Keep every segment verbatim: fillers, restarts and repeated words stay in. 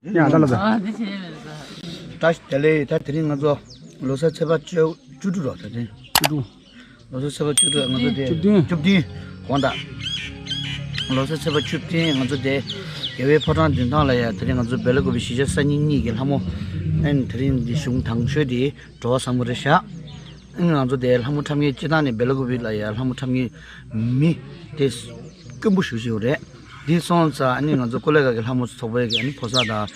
ཡང་ད་ལ་ད། ཨ་འདི་བྱས་མེད་ད། ད་དེ་ལས་ད་དེ་རིང་ང་ཚོ་ལོ་གསར་ཚེས་པ་བཅུ་བཅུ་དྲུག་རོ་ད་དེ། བཅུ་དྲུག་ལོ་གསར་ཚེས་པ་བཅུ་དྲུག་ང་ཚོ་དེ་བཅུ་བདུན། བཅུ་བདུན་དགོངས་དག་ལོ་གསར་ཚེས་པ་བཅུ་བདུན་ང་ཚོ་དེ་རྒྱལ་བའི་ཕོ་བྲང་མདུན་ཐང་ལ་ཡ་དེ་རིང་ང་ཚོ་སྦེལ་ཀོབ་གཞིས་ཆགས་གསར་རྙིང་གཉིས་ཀྱི་ལྷ་མོ་ཨན་དེ་རིང་འདི་གཞུང་དང་ཤོས་དེ་འགྲོ་བ་བཟང་པོ་རེད་ཤག་ཨ་ནི་ང་ཚོ་དེ་ལྷ་མོ་འཁྲབ་མཁན་སྤྱི་བཏང་ནས་སྦེལ་ཀོབ་ལ་ཡ་ལྷ་མོ་འཁྲབ་མཁན་མི་དེ་དཀོན་པོ་ཞེ་པོ་ཅིག་རེད། འདི་སོང་ཙང་ཨ་ནི་ང་ཚོ་ཀོ་ལེ་ག་གི་ལྷ་མོ་ཚོགས་པའི་གི་ཨ་ནི་ཕོ་གསར་དང་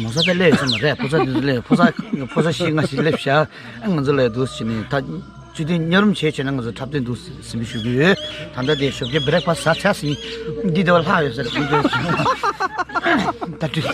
མོ་གསར་དེ་སླེབས་ཡོད་ས་མ་རེད། ཕོ་གསར་དེ་ཚོ་སླེབས་ཕོ་གསར་ཕོ་གསར་བཞི་ལྔ་ཞིག་སླེབས་ཤག་ཨ་ང་ཚོ་ལ་ཡ་འདུག་ཟེར་ནས་ད་བཅུད་དེ་གཉའ་རུམ་བྱས་བྱས་ན་ང་ཚོ་འཁྲབ་སྟོན་འདུག་ཟིན་པའི་ཞུ་གི་ཡོད། ད་ལྟ་དེ་ཞོགས་ཀའི་བྷེ་རེག་ཕ་སི་ཟ་ཚར་ཟིན། འདི་དེ་བ་ལྷག་ཡོད་ཟེར་ཁོང་ཚོས་ད་དྲི།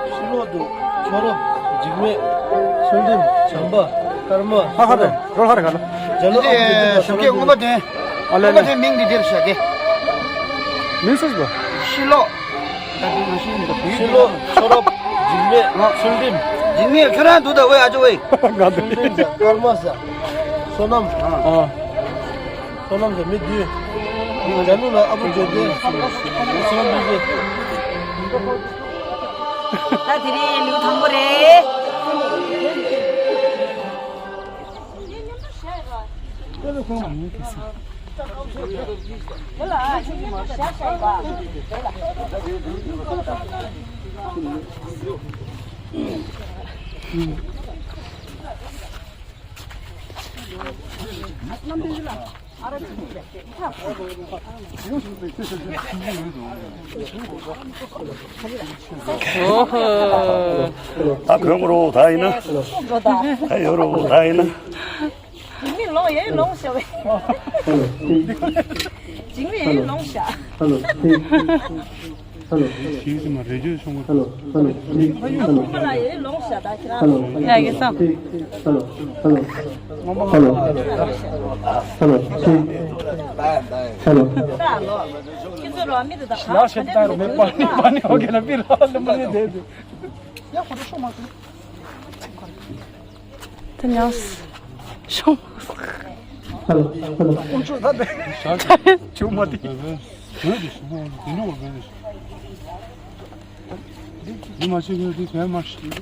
ཕྱི་ལོག་ཏུ་མཆོག་རོ། འཇིགས་མེད། ཚུལ་ཁྲིམས། བྱམས་པ། ཀརྨ། ཧ་ཧ་རེ་རོ་ཧ་རེ་ག་ལ། འཇའ་ལུ། ཨ་མོ་དེ་ཞོགས་ཀས་ངོ་མ་དོན། ཨ་ལེ་ངོ་མ་དོན་མིང་འདི་འདིར་བཞག་གེ། མིང་སུ་ཟེར་བ། ཕྱི་ལོག་ཕྱི་ལོག་མཆོག་རོ། འཇིགས་མེད། ཚུལ་ཁྲིམས། འཇིགས་མེད་ཁྱོད་རང་འདུག་ད་ཝེ་ཨ་ཅོ་ཝེ། ཚུལ་ཁྲིམས་ཟེར་ཀརྨ་ཟེར། བསོད་ནམས། ཨ། བསོད་ནམས་ཟེར་མི་བདུན། འཇའ་ལུ་ལ་ཨ་བུ་བརྗོད་དེ། བསོད་ནམས་བདུན་ཅུ། ད་དེ་རིང་ལེའུ་དང་པོ་རེད། ཨོ་ཧོ། ད་གོན་རོགས་ད་ཡིན་ན། ད་ཡོད་རོགས་ད་ཡིན་ན། འཇིགས་མེད་ལོང་ཡེ་ལོང་ཤ་བས། འཇིགས་མེད་ཡེ་ལོང་ཤ། ཧེ་ལོ། ཧེ། ཧེ་ལོ། ཞིག་ཅིག་མ་རེ་ཇོ་ཤོང་གི། ཧེ་ལོ། ཧེ་ལོ། ཧེ་ལོ། ཁོ་ལ་ཡེ་ལོང་ཤ་ད་ཁྱེད་རང་། ཡ་གི་སམ། ཧེ། ཧེ་ལོ། ཧེ་ལོ། ཧེ་ལོ། ཧེ་ལོ། ཧེ། ཧེ་ལོ། ད་ལོ། ཁྱེད་ཚོ་རོ་མི་དེ་ད་ལ་ཤེད་ད་རོ་མེ་པ་ནི་པ་ནི་ཨོ་གེ་ན་པི་རོ་ལ་མ་ནི་དེ་དེ། ཡ་ཁོ་ཚོ་ཤོག་མ་ཐུབ། ད་ཉལ་སོང་། ཧེ་ལོ། ཧེ་ལོ། ཨོ་ཅོ་ད་དེ། ཅུ་མ་དེ། འདི་མ་ཤེས་ཀྱི་འདི་གས་མ་ཤེས།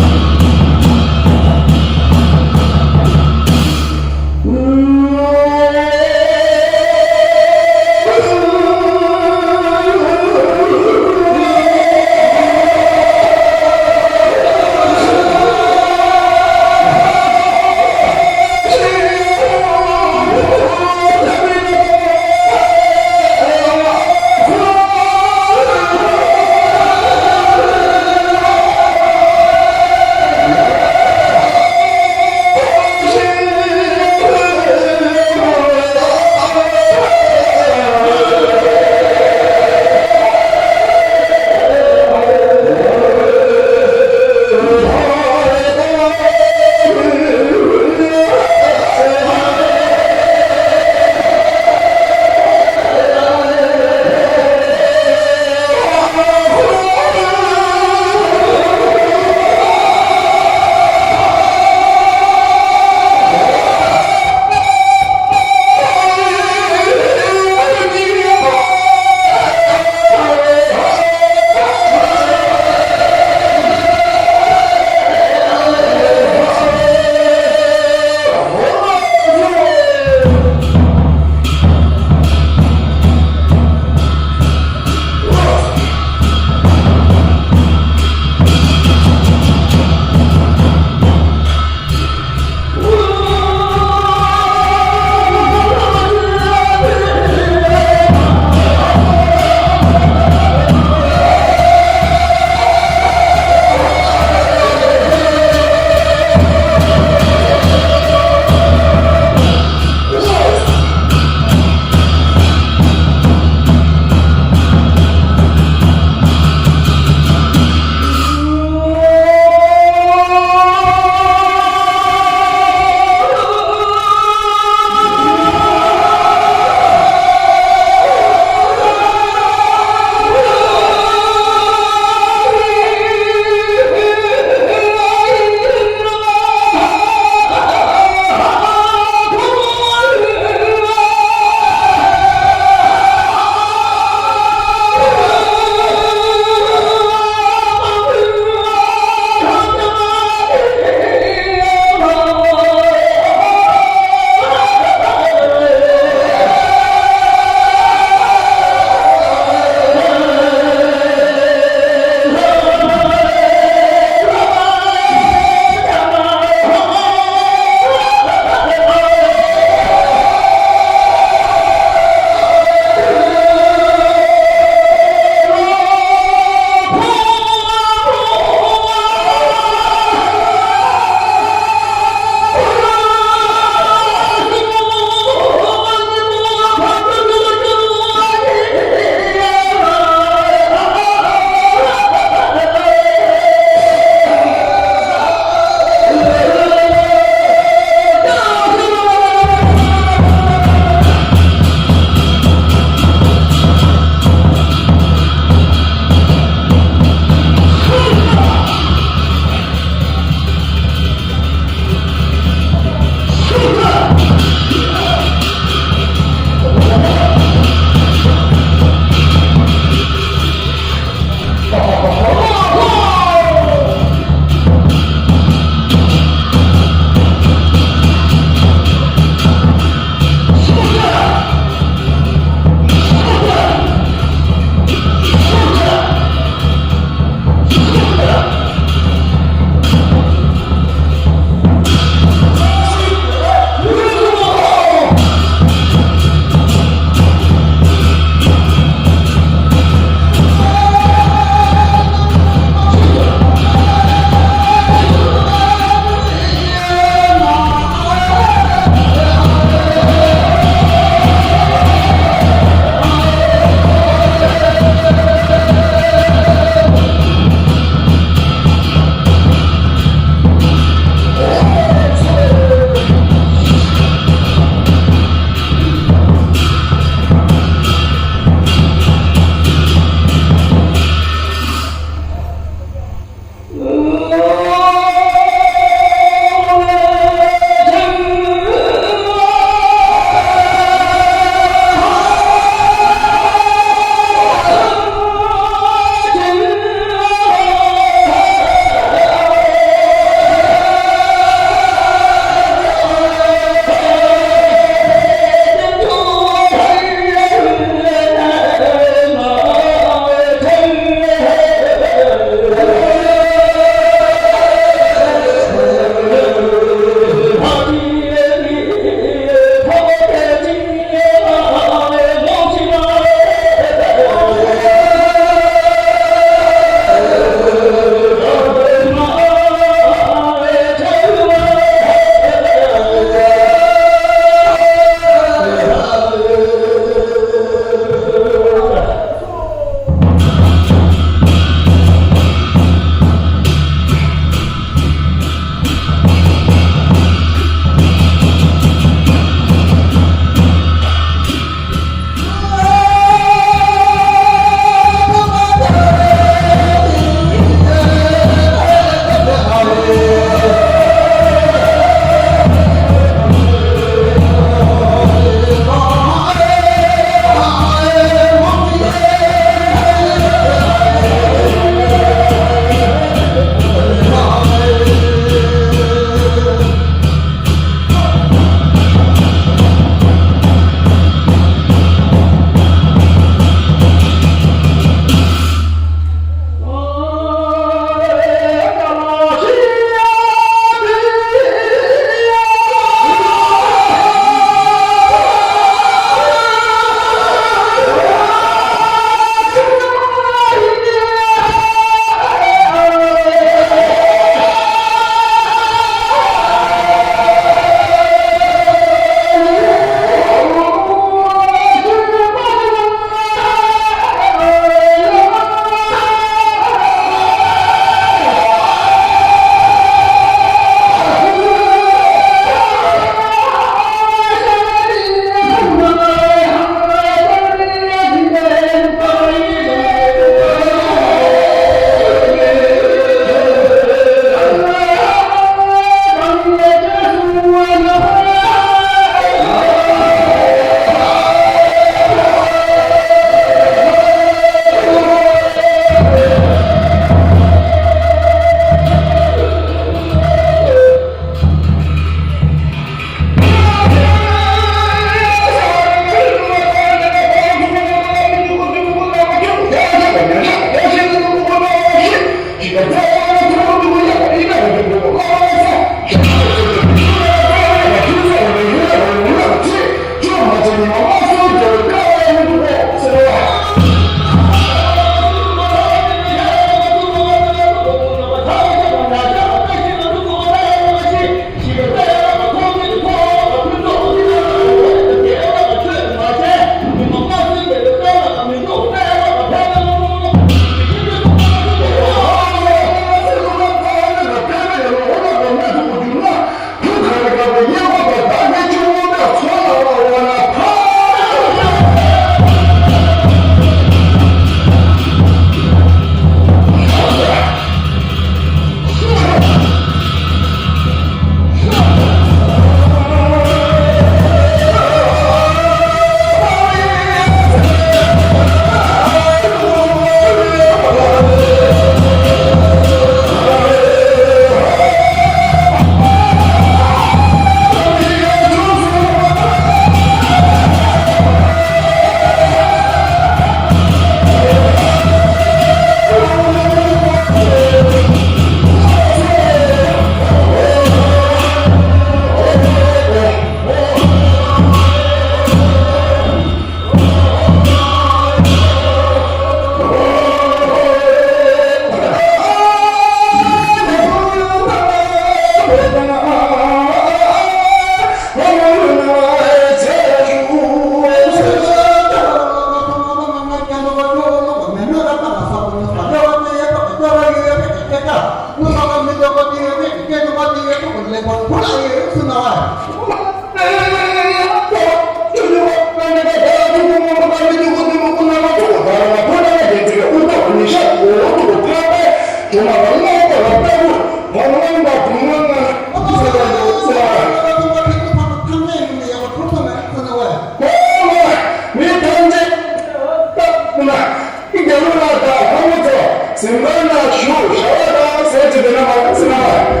ལ་དང་ཁོང་ཚོ་གཟིམ་ཁང་ནང་བཞུགས། ཞབས་བྲོ་དང་ཟེར་གྱི་འདུག་ན་མ་གཟིམ་ཁང་ལ།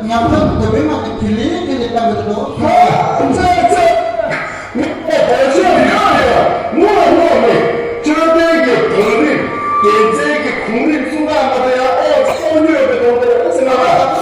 ཉམས་ཐག་གི་འདོད་པའི་ངང་ནས་དྲིན་ལན་དྲིན་ལན་བཏང་གི་འདུག་ཨ་ཙི་ཨ་ཙི། ངས་བོད་ཆས་མི་ཁ་ཡོད་ངོ་ལ་ངོ་མི་ཅོ་ལྡན་གྱི་བོད་རིགས་རྒྱལ་མཚན་གྱི་གུང་རིམ་སྲུང་སྐར་མ་དང་ཡང་ཨོ་ཚོགས་མྱོས་པའི་དོན་དུ་ཨ་ཙི་ང་ལ།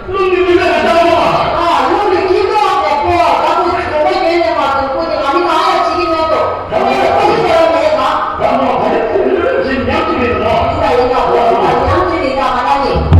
རླུང་གི་མི་ལ་ལྟ་བ། ཨ། རླུང་གི་ཁྱིམ་ཐོག་ནས་སྤོ་བ་ལྟ་བུ་གྲོད་པ་རྒྱན་ནས་མ་ཐོན་ཁོ་ནི་ང་མི་གང་ཡང་བྱེད་ཀྱི་མེད་དོ། ཁོ་ནི་ཁོ་ནི་ཁོ་ནི་མེད་གང་། ད་མོ་ད་ནི་ཁོ་ནི་ཁོ་ནི་ཉམས་ཀྱི་མེད་དོ། ཡིན་ད་ཡིན་ད་ཁོ་ནི་ཉམས་ཀྱི་མེད་ད་ང་ན་ནི།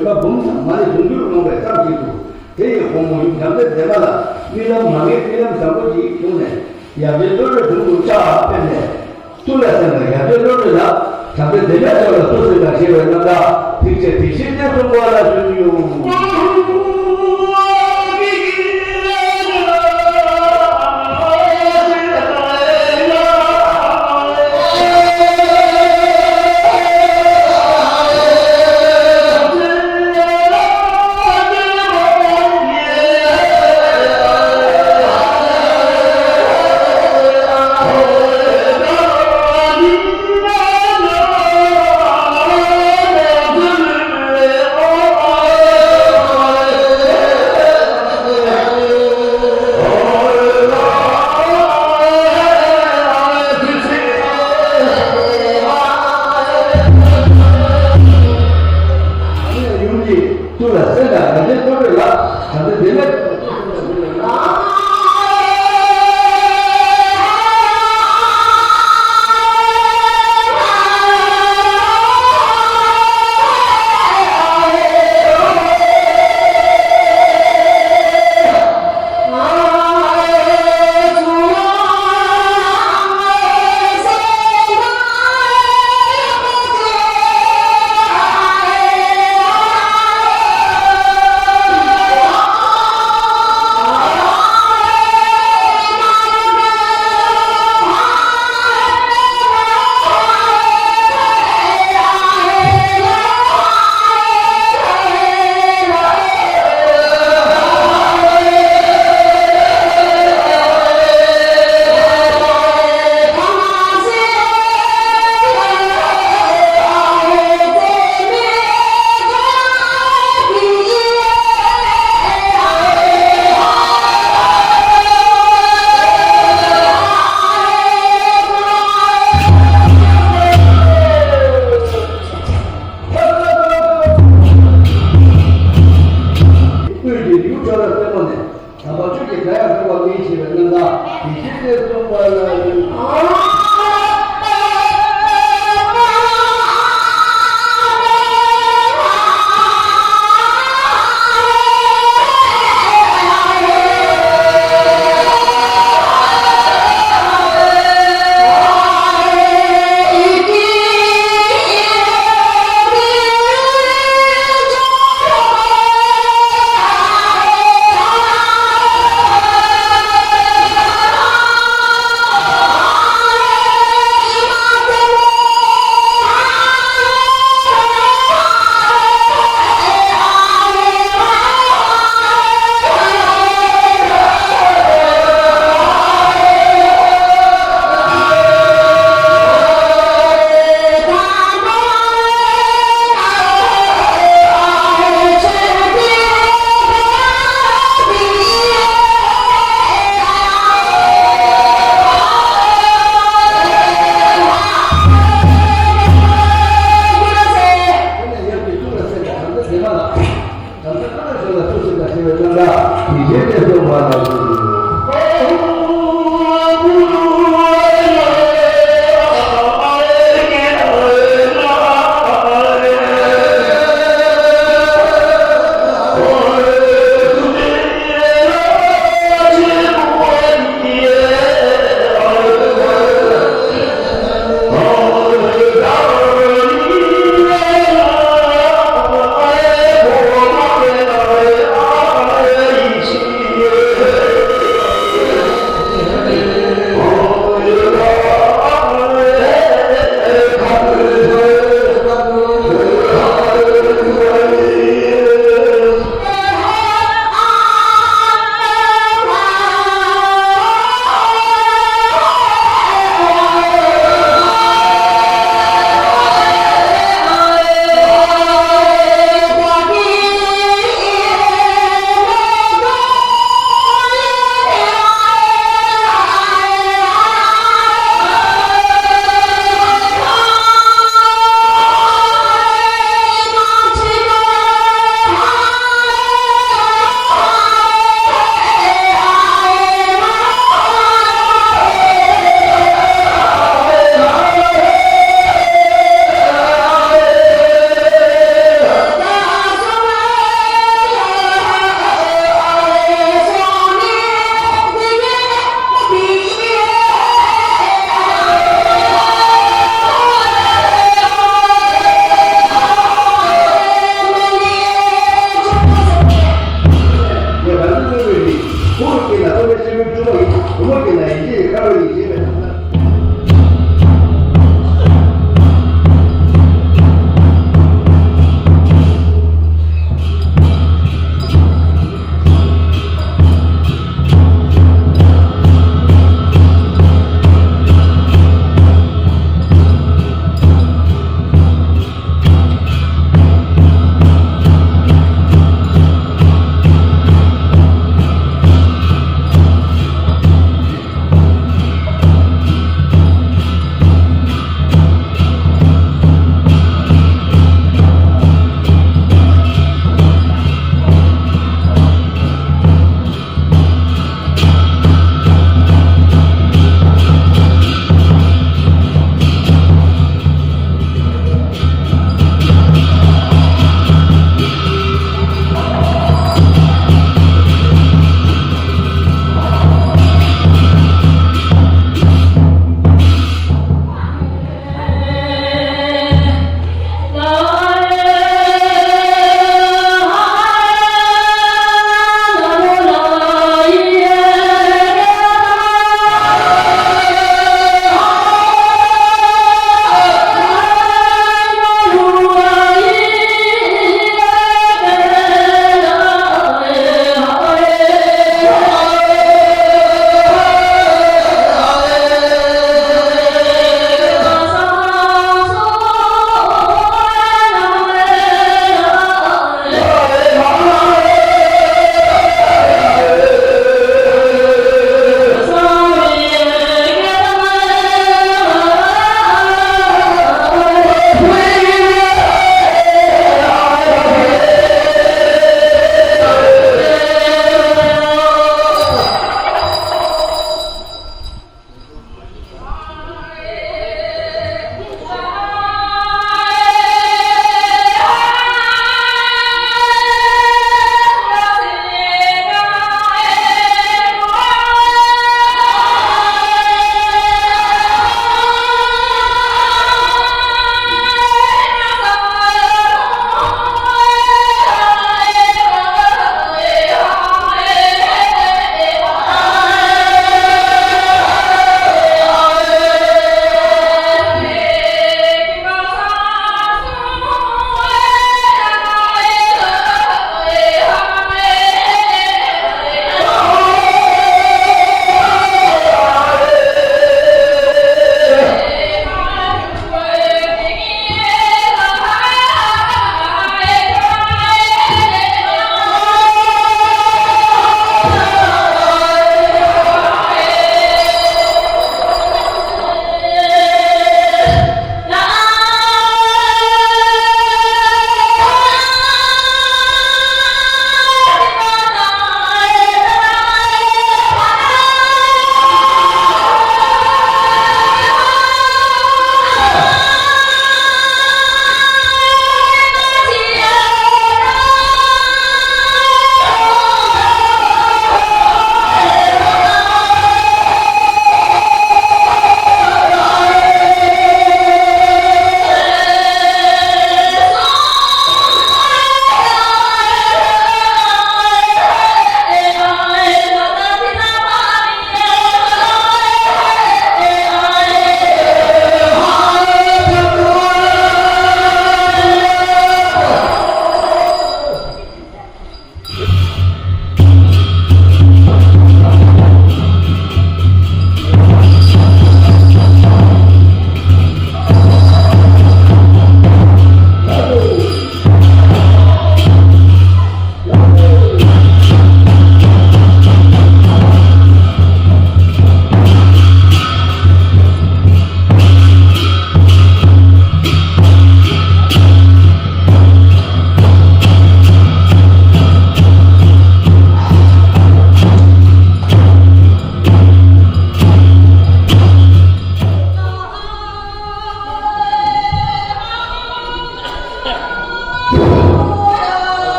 བྱེད་པ་འབུམ་ཚང་མ་ནི་དུང་འགྱུར་འོང་བའི་ཙམ་ཞིག་ཏུ། དེ་ཡི་དགོང་མོ་ཡུམ་བྱམས་པའི་མཛད་པ་ལ་རྨི་ལམ་མ་ངེས་རྨི་ལམ་བཟང་པོ་ཞིག་བྱུང་ནས། ཡབ་རྗེ་བློ་གྲོས་དྲུང་དུ་ཕྱག་ཕེབས་ནས། ཐུགས་ལ་སེམས་ལ་ཡབ་རྗེ་བློ་གྲོས་ལ་བྱམས་པའི་བདེ་འཇགས་ཆེ་བ་ལ་ཐུགས་སྲས་དང་ཞེས་པའི་རྣམ་ཐར་ཐེག་ཆེན་བདེ་གཤེགས་བསྟན་སྲུང་པ་ལ་ཞུ་རྒྱུ།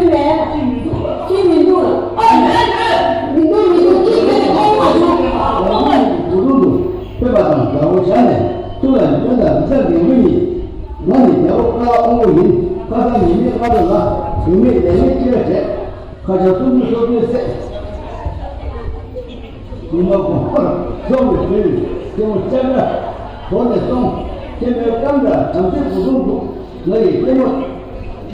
ཅི་མི་འདུག་ཅི་མི་འདུག་ཨ་མེད་མེད། མི་འདུག་མི་འདུག་ཅི་མེད་ཁོང་མ་འདུག་ཨ་མ་ཡི་གུ་རུ་ལུ་ཐོས་པ་དང་དགའ་བོ་བཞག་ནས་ཐུགས་ལ་ཉོན་དང་རིག་ས་འགན་ཁུར་ཡིན། ང་ནི་རྒྱལ་པོ་ཀ་དབང་པོ་ཡིན། ཁ་སང་ཉི་མའི་ཀ་རུ་ལ་བུད་མེད་ལས་ངན་སྐྱེ་བ་བྱས། ཁ་ཆ་སུམ་ཅུ་སོ་བདུན་བསད། ཉི་མ་དགོང་མོར་རྫོང་གི་བུས་སྐྱེ་བོ་ལྕགས་ར་བོར་ནས་སོང་། སྐྱེ་བོའི་རྐང་དང་བྲམ་ཟེ་དགུ་སྟོང་འདུག་ང་ཡི་སྐྱེ་བོ།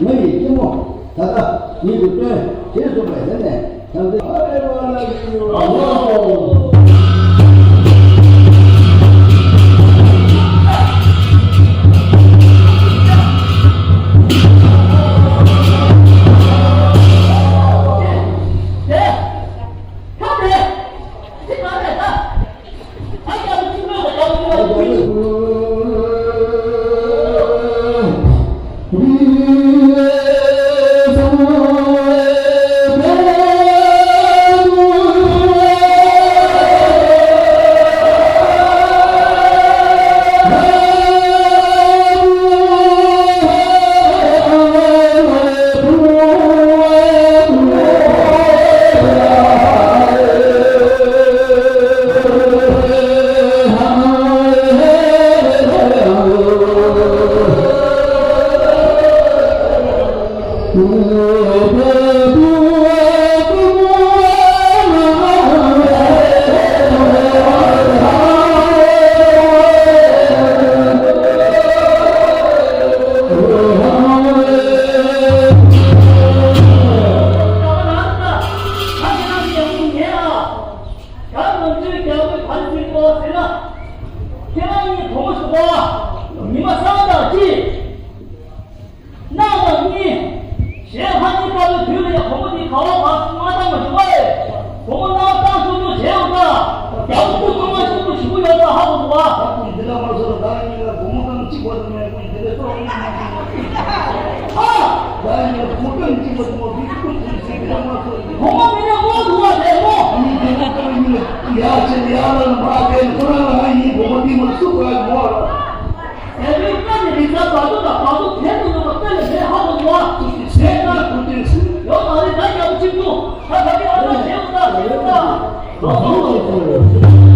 ང་ཡི་སྐྱེ་བོ། ད་ལྟ་ཉིད་དུ་སྟོན། ཞེས་གསུངས་པས་དེ་ནས་བྲམ་ཟེ། ཁྱེད་རང་གཉིས་བུ་མོ་ཞིག་པ། ཉི་མ་གསང་བདག་གཅིག་གནག་དང་གཉིས། གཞན་ལྷ་གཉིས་ལྟ་བུའི་དུས་ལ་ཡང་བུ་མོ་འདི་ག་བ་བར་སོང་མ་བཏང་བ་ཞིག་པ་རེད། བུ་མོ་རྣམས་བཏང་ཆོག་ཆོག་བྱས་ཡོང་ན། རྒྱ་བུ་ཁུ་ཚང་མ་ཞིག་པོ་ཞིག་པོ་ཡོད་ན་ཧ་གོ་སོང་བ། ད་ཁོང་འདི་ལ་མ་སོང་ལ་ད་གཉིས་ལ་བུ་མོ་རྐང་གཅིག་པ་དང་མེད་ཁོང་འདི་ལ་སོང་ཡིན་མ་སོང་བ། ཨ། ད་གཉིས་ལ་བུ་མོ་རྐང་གཅིག་པ་དང་མ་བུ་ཁུ་ཚང་ཞིག་འདི་ལ་མ་སོང་ཡིན། བུ་མོ་མི་ནས་དབང་དུ་བ་རེད་མོ། ཨ་ནི་བུ་མོ་རྐང་གཉིས་ལ་ཡར་བྱས་ཡར་ལ་མ་བསྡད་ཁོ་རང་ལ་ཨ་ཡིན་བུ་མོ་འདི་མ་སུ་ག་མོ་ར། དེ་རིང་སྐབས་ནས་རིག་གསར་བར་དོ་དང་བར་དོ་དོན་དུ་འགྲོ་བ་དཔེ་ལས་མེད་ཧ་གོ་སོང་བ། དེ་ལྟར་དུ་དེ་ཡོད་མ་རེད། ད་རྒྱལ་པོ་ཆིབས་བསྒྱུར་ད་ད་གི་ཨ་ད་བྱེད་འོ་ད་བྱེད་འོ་ད།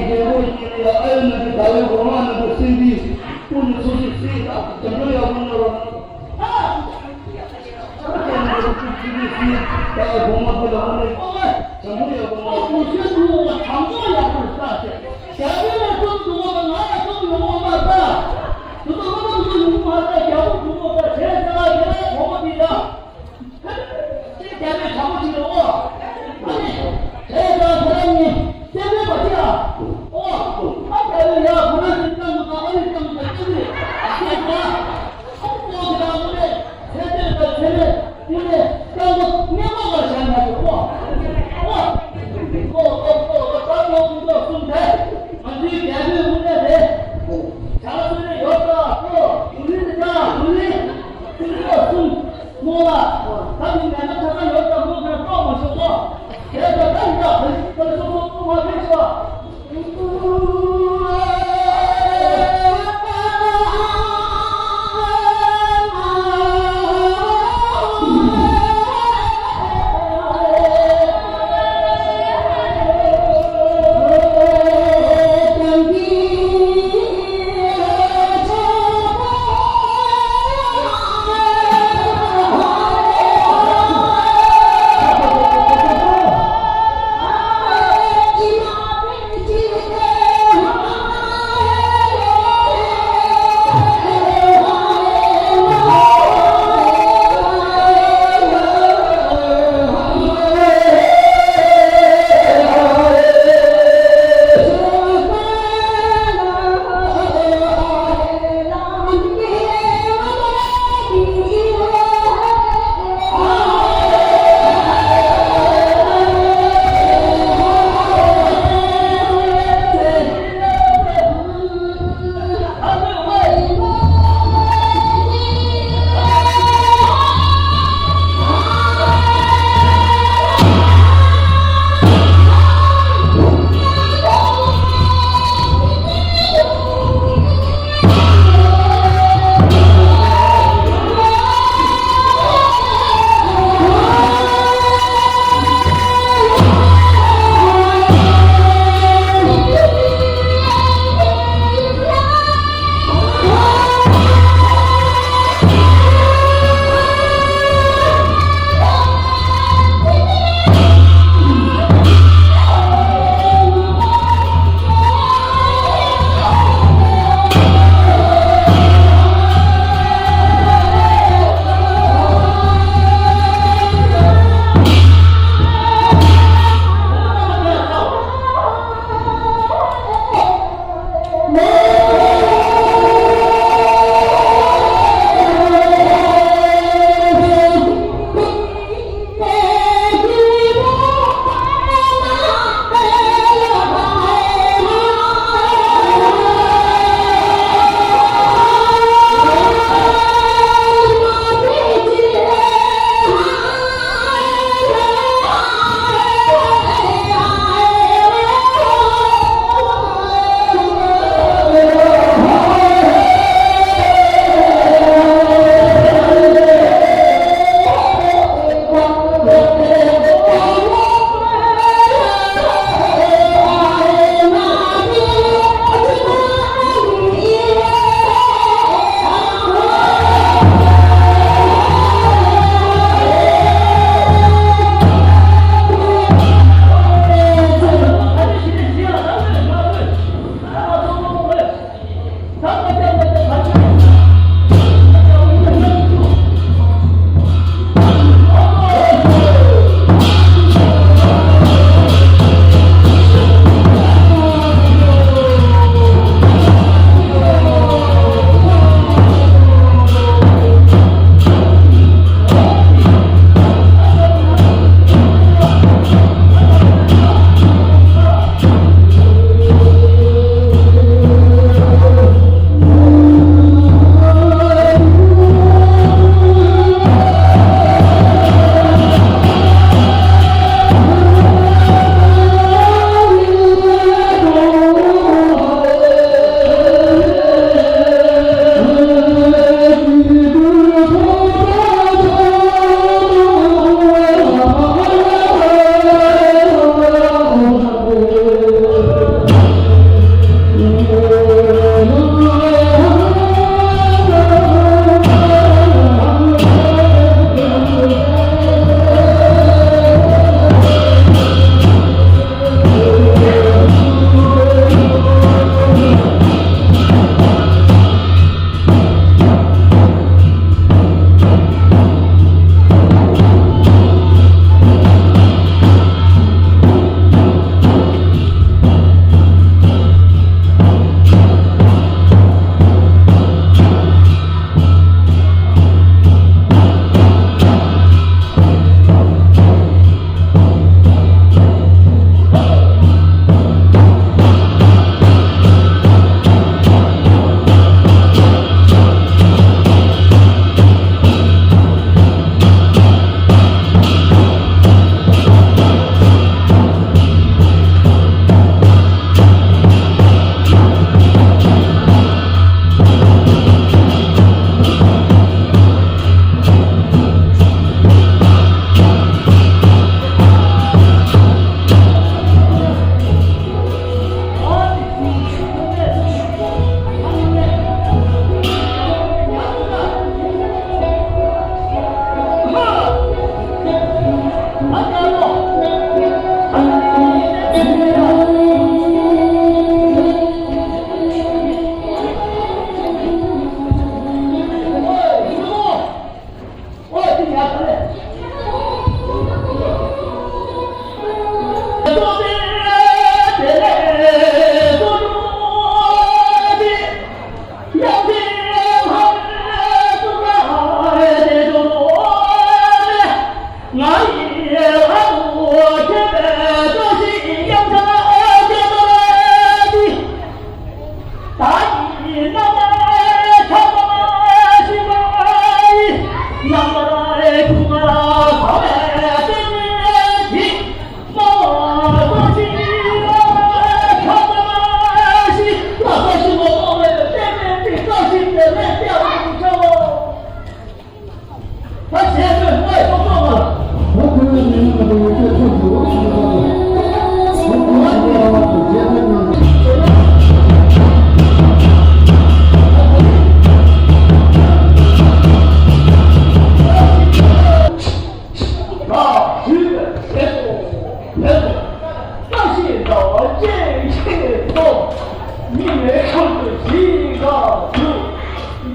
རྒྱལ་པོ་ཡིན་ལ་ཨ་ཡོད་ན་གི་ཟླ་བའི་འོ་མ་ན་གི་སྲིན་པོའི་སྐུ་ནི་སོ་སོ་སྲིད་ལ་དོན་དུ་ཡག་པོ་ན་རོ། ཨ་ཡོད་ན་གི་སྲིན་པོའི་སྲིད་ཟླ་བའི་འོ་མ་གི་ལ་འོ་ནི་དོན་དུ་ཡག་པོ་ན་རོ། ཨོ་གོ་ཤེས་དུ་བ་དང་པོ་ཡག་པོ་ལྟ་ཞེས་བྱ་བའི་ལ་སོ་དུ་བ་ང་ལ་སོ་ཡོང་བ་མ་ལྟ། དུ་དུ་བ་དུ་དུ་ཡོང་བ་ལྟ་རྒྱལ་པོ་དུ་བ་ལྟ་ཞེས་བྱ་བ་ཡག་པོ་མ་ལྟ། དེ་རྒྱ་མི་དྲག་པོ་ཅིག་རེད་བ། ཨ་ནི། དེ་ལྟར་ཁོ་རང་གཉིས་བསྟན་པའི་བ་ཅི་ཨ། ཨོ། ཨ་རྒྱ་མི་ཡ་ཁོ་རང་གཉིས་ཀྱང་གི་ཨ་ནི་ཀྱང་གི་ཨ་ནི། ཨ་ནི་ཁོ། ཨ་ཁོ་གི་རང་ངོ་ནས་ཚེ་འདིར་དང་ཚེ་རིང་ངོ་ནས་ཀྱང་གི་སྙན་མ་བར་བྱས་ན་གི་ཨོ། ཨོ། ཨོ་ཨོ་ཨོ་ཨོ་ད་ནོ་གི་ནོ་གསུམ་དེ།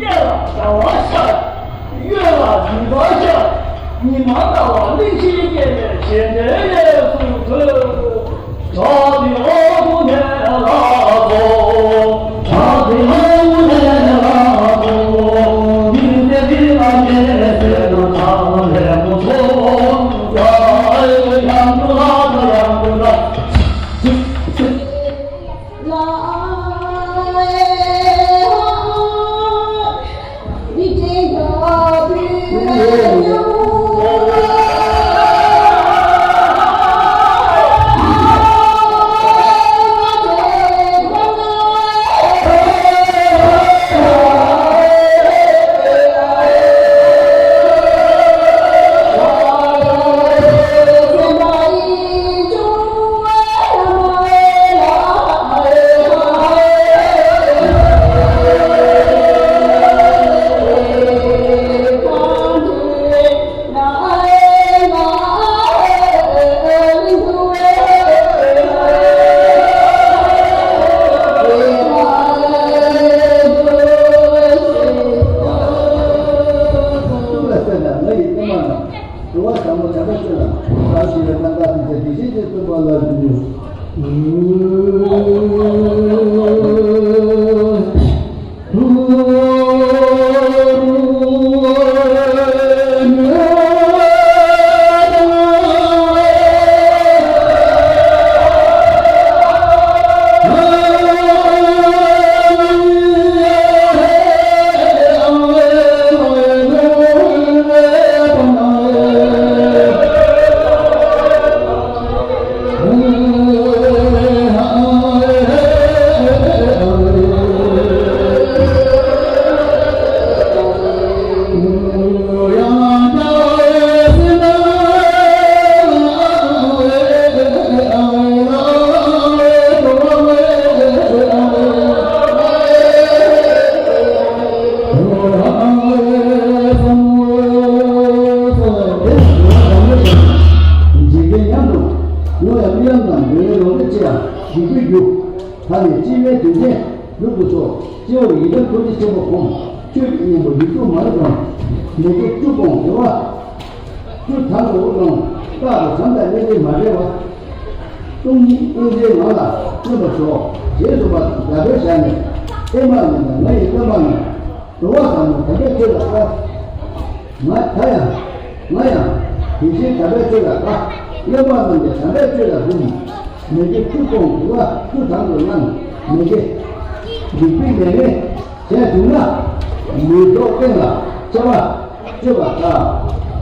སྐད་ལ་བྱ་བ་ཤར། གཡོན་ལ་འདུས་པ་ཤར། ཉི་མ་ཟླ་བ་གླིང་བཞི་སྐྱེ་བའི་རྗེས་འབྲེལ་ལས་སུ་ཐོས། བྲག་འདི་ཨ་ཁུ་ནས་ལ་སོ། བྲག་འདི་ཨ་ཁུ་ནས་ལ་སོ། མིང་དེ་འདི་ལ་མེད་ཟེར་ན་ཚང་ལས་མོ་སོ། ཡང་དུ་ལ་ཡང་དུ་ལ། འགྲོ་བ་ཟབ་མོ་དམ་པའི་ཆོས་ལ་བདག་ཞི་བའི་རྣམ་དག་ཐུགས་རྗེ་བདེ་གཤེགས་ཀྱི་སྟོན་པ་ལ་འདུད། འཇིག་རྟེན་མཉམ་དུ་སྔོན་ལ་རྨི་ལམ་དང་འདོད་ཡོན་ལོངས་སྤྱོད་ཅི་ཡང་འཇིག་པའི་རྒྱུ། ད་ནི་སྤྱི་བོའི་དོན་ཆེན་ལུགས་སུ་སོགས་སྤྱི་བོར་ཡི་དམ་ཐུགས་རྗེ་ཆེན་པོ་སྒོམ། ཆོས་ཀྱི་གཉེན་པོ་ཡིག་དྲུག་མར་བསྒོམ། མི་དགེ་བཅུ་སྤོང་དགེ་བ་བཅུ་དང་དུ་བསླང་། རྟག་ཏུ་བྱམས་དང་སྙིང་རྗེ་མ་བྲལ་བ། ལྟུང་ཉིད་དབུ་འཛིན་ངང་ལ་བསྟིམ་པར་ཞོག་རྗེས་སུ་དཔག་ཏུ་དགའ་བྲལ་བཞག་ནས། ཨེ་མ་ཉིད་དང་ང་ཡི་སྟོན་པ་རྣམས། འགྲོ་བ་ཟབ་མོ་དམ་པའི་ཆོས་ལ་དགའ། ང་ད་ཡང་། ང་ཡང་། དེ་བཞིན་དམ་པའི་ཆོས་ལ་དགའ། སློབ་མ་རྣམས་ཀྱང་དམ་པའི་ཆོས་ལ་འགུམ། མི་དགེ་བཅུ་སྤོང་དགེ་བ་བཅུ་དང་དུ་བསླང་། མི་དགེ། སྡིག་པའི་ལས་ངན་བྱས་བྱུང་ན། མི་ལྡོག་སྟེང་ལ་ཆེ་བ་སྤྱོད་པ་དགའ།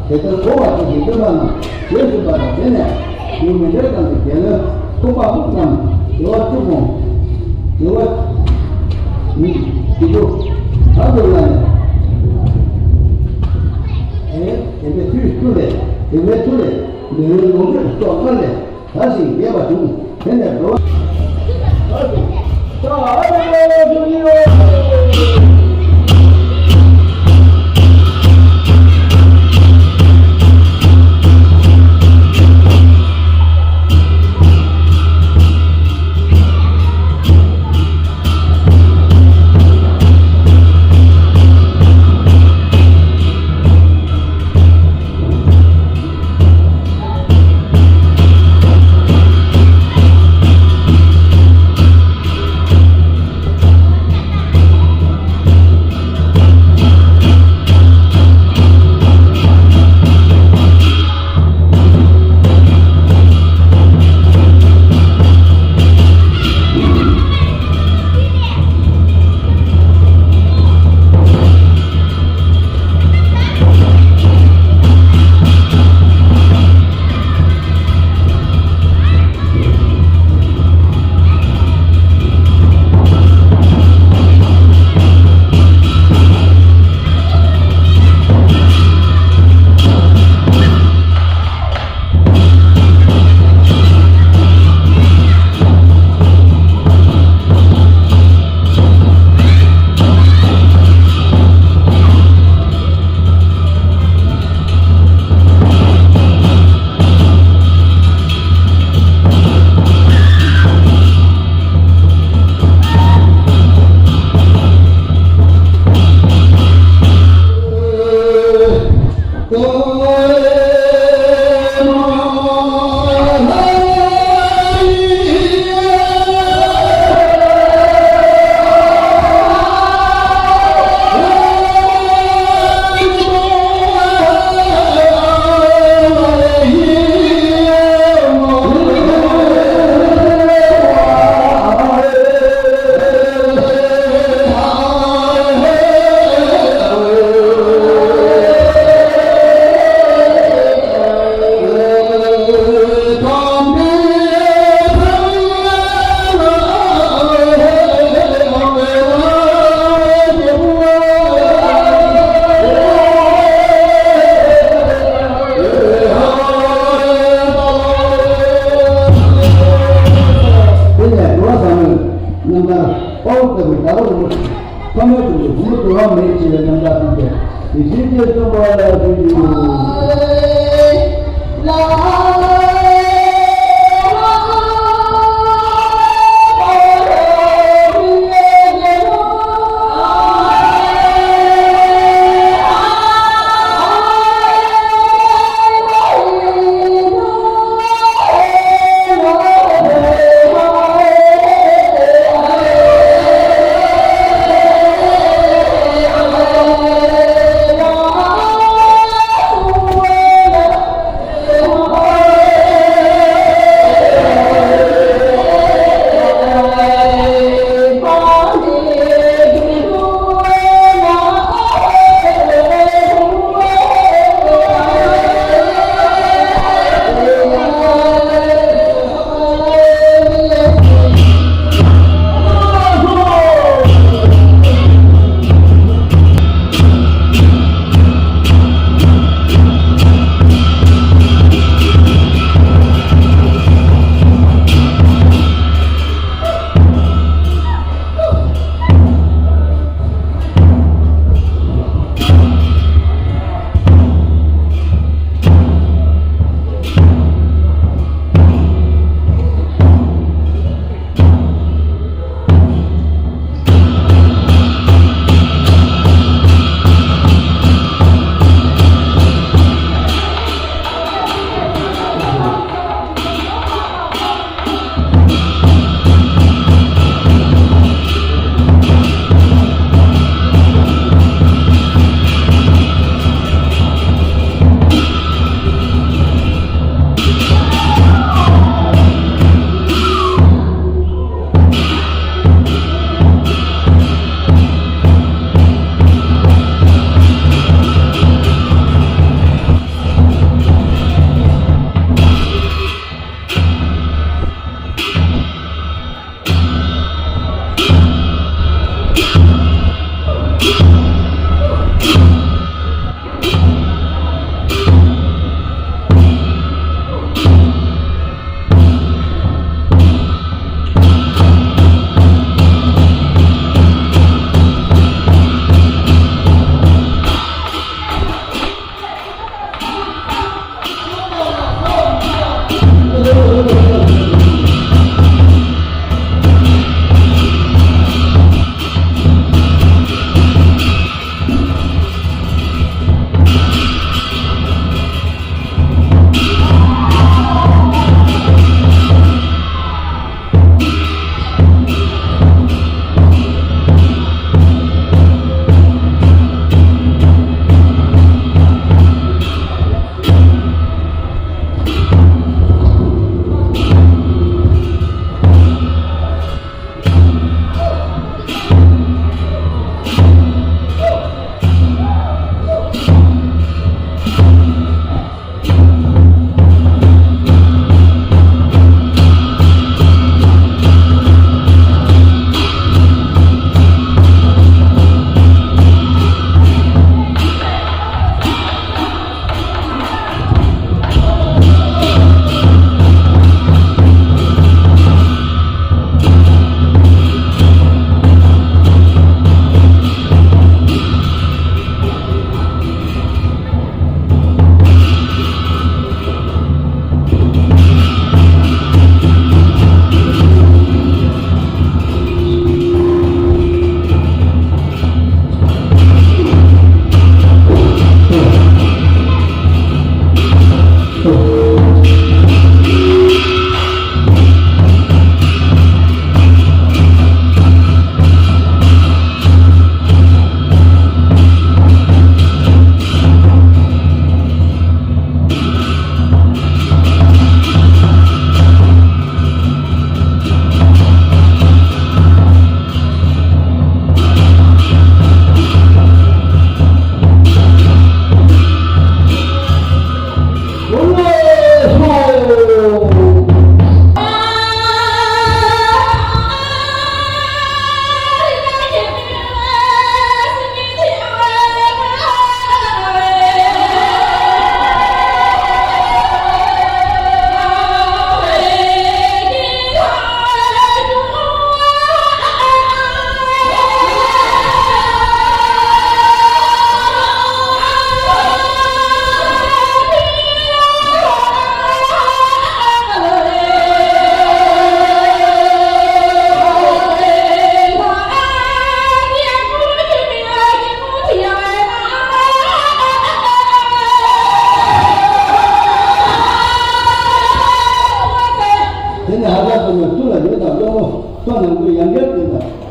དེ་ལྟར་གོ་བ་ཅན་གྱི་སྟོན་པ་རྣམས་རྗེས་སུ་དཔག་པ་དེ་ནས་ཡུལ་མི་འབྲལ་ཙམ་གྱི་རྒྱལ་བློན་ཁོག་པ་ཧུབ་ཙམ་དགེ་བ་བཅུ་སྤོང་། དགེ་བ་ཉིད་ཀྱི་རྒྱུ་དག་ཏུ་བླངས་ནས། དེ་དེ་འདྲའི་མཐུ་མཐུ་ལས་དེ་འདྲའི་མཐུ་ལས་འདོད་ཡོན་ལོངས་སྤྱོད་སོགས་སྔར་ལས་དར་ཞིང་རྒྱས་པ་བྱུང་། དེ་ནས་འགྲོ་བ། རྣམ་ཐར་དཔའ་བོ་ལྟ་བུའི་ཟླ་བ་རིན་པོ་ཆེ། ཐོག་མའི་དུས་ལ་བུ་མོ་འགྲོ་བ་མིའི་ཆེད་ལ་རྣམ་ཐར་གསུངས་པས་ཡིད་བཞིན་གྱི་གསུངས་པ་ལ་ཕུལ་དུ།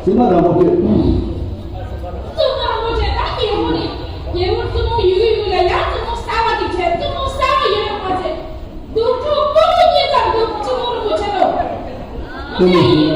ཡིན་ན་རང་པོ་ཁྱོད། བཙུན་མོ་རང་པོ་ཁྱོད་ད་རྒྱལ་པོ་ནི། རྒྱལ་པོ་བཙུན་མོ་ཡོད་ཡོད་ལ་ཡང་བཙུན་མོ་གསར་པ་དེ་ཁྱོད་བཙུན་མོ་གསར་པ་ཡོད་ཡོད་མ་ཚད། དུག་སྦྲུལ་ཀོ་ལོ་གཉིས་ཙམ་འདུག་བཙུན་མོ་རིན་པོ་ཆེ་ལོ། བཙུན་མོ་ཡིན།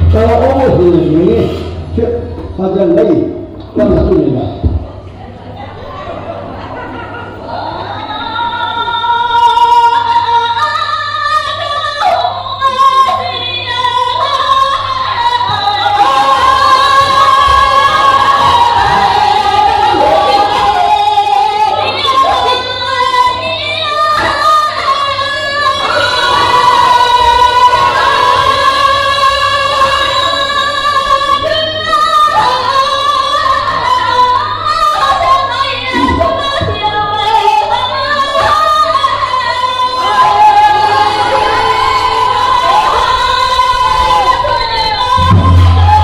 ལྟ་བ་དབང་པོ་ཟིན་ནས་མི་ངན་ཁྱོད་ཕ་ཚ་ལ་ཡིན་གཏམ་ལ་སུ་ཡིན་ལ།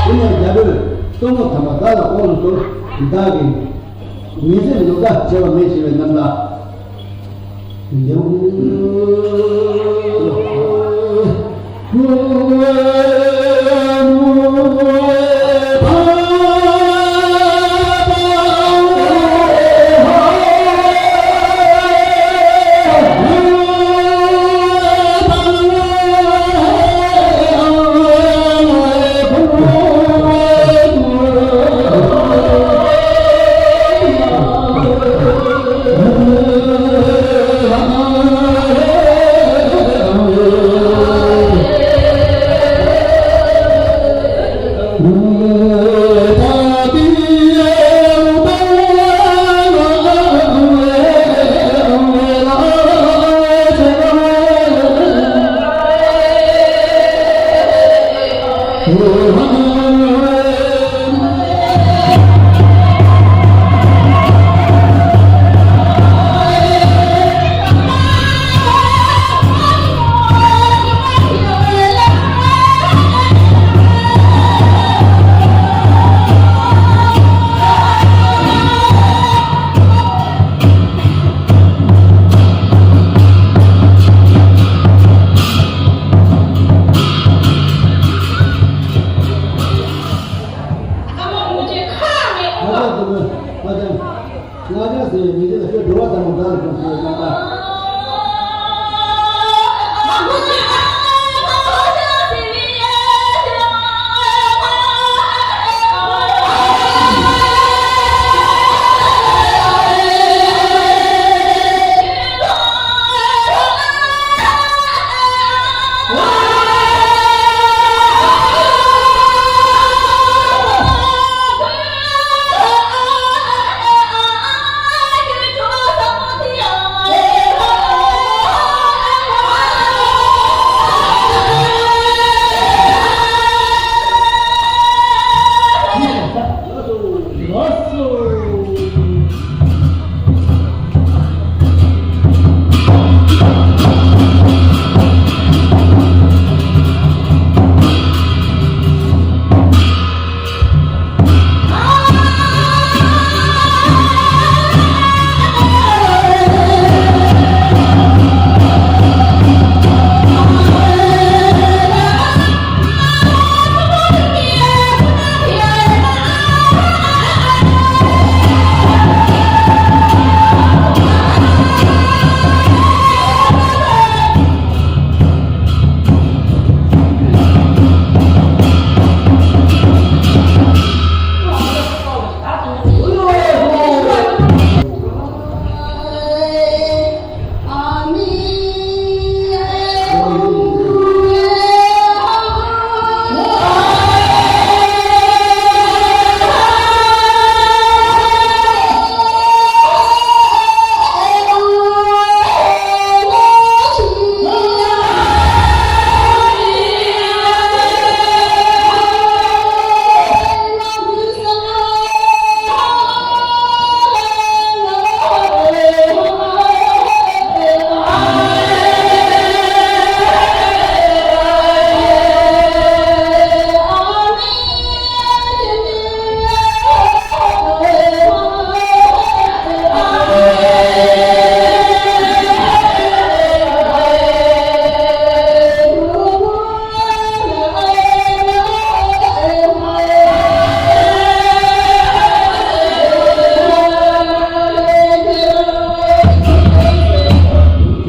དེ་ནས་རྒྱལ་པོས་གཙོ་མོ་དམ་པ་བདག་ལ་དབང་དུ་བསྡུ། བདག་གིས་ཉིན་མཚན་ལོ་ཟླ་བྱེད་པ་མེད་ཞེས་པའི་རྣམ་ཐར། དེ་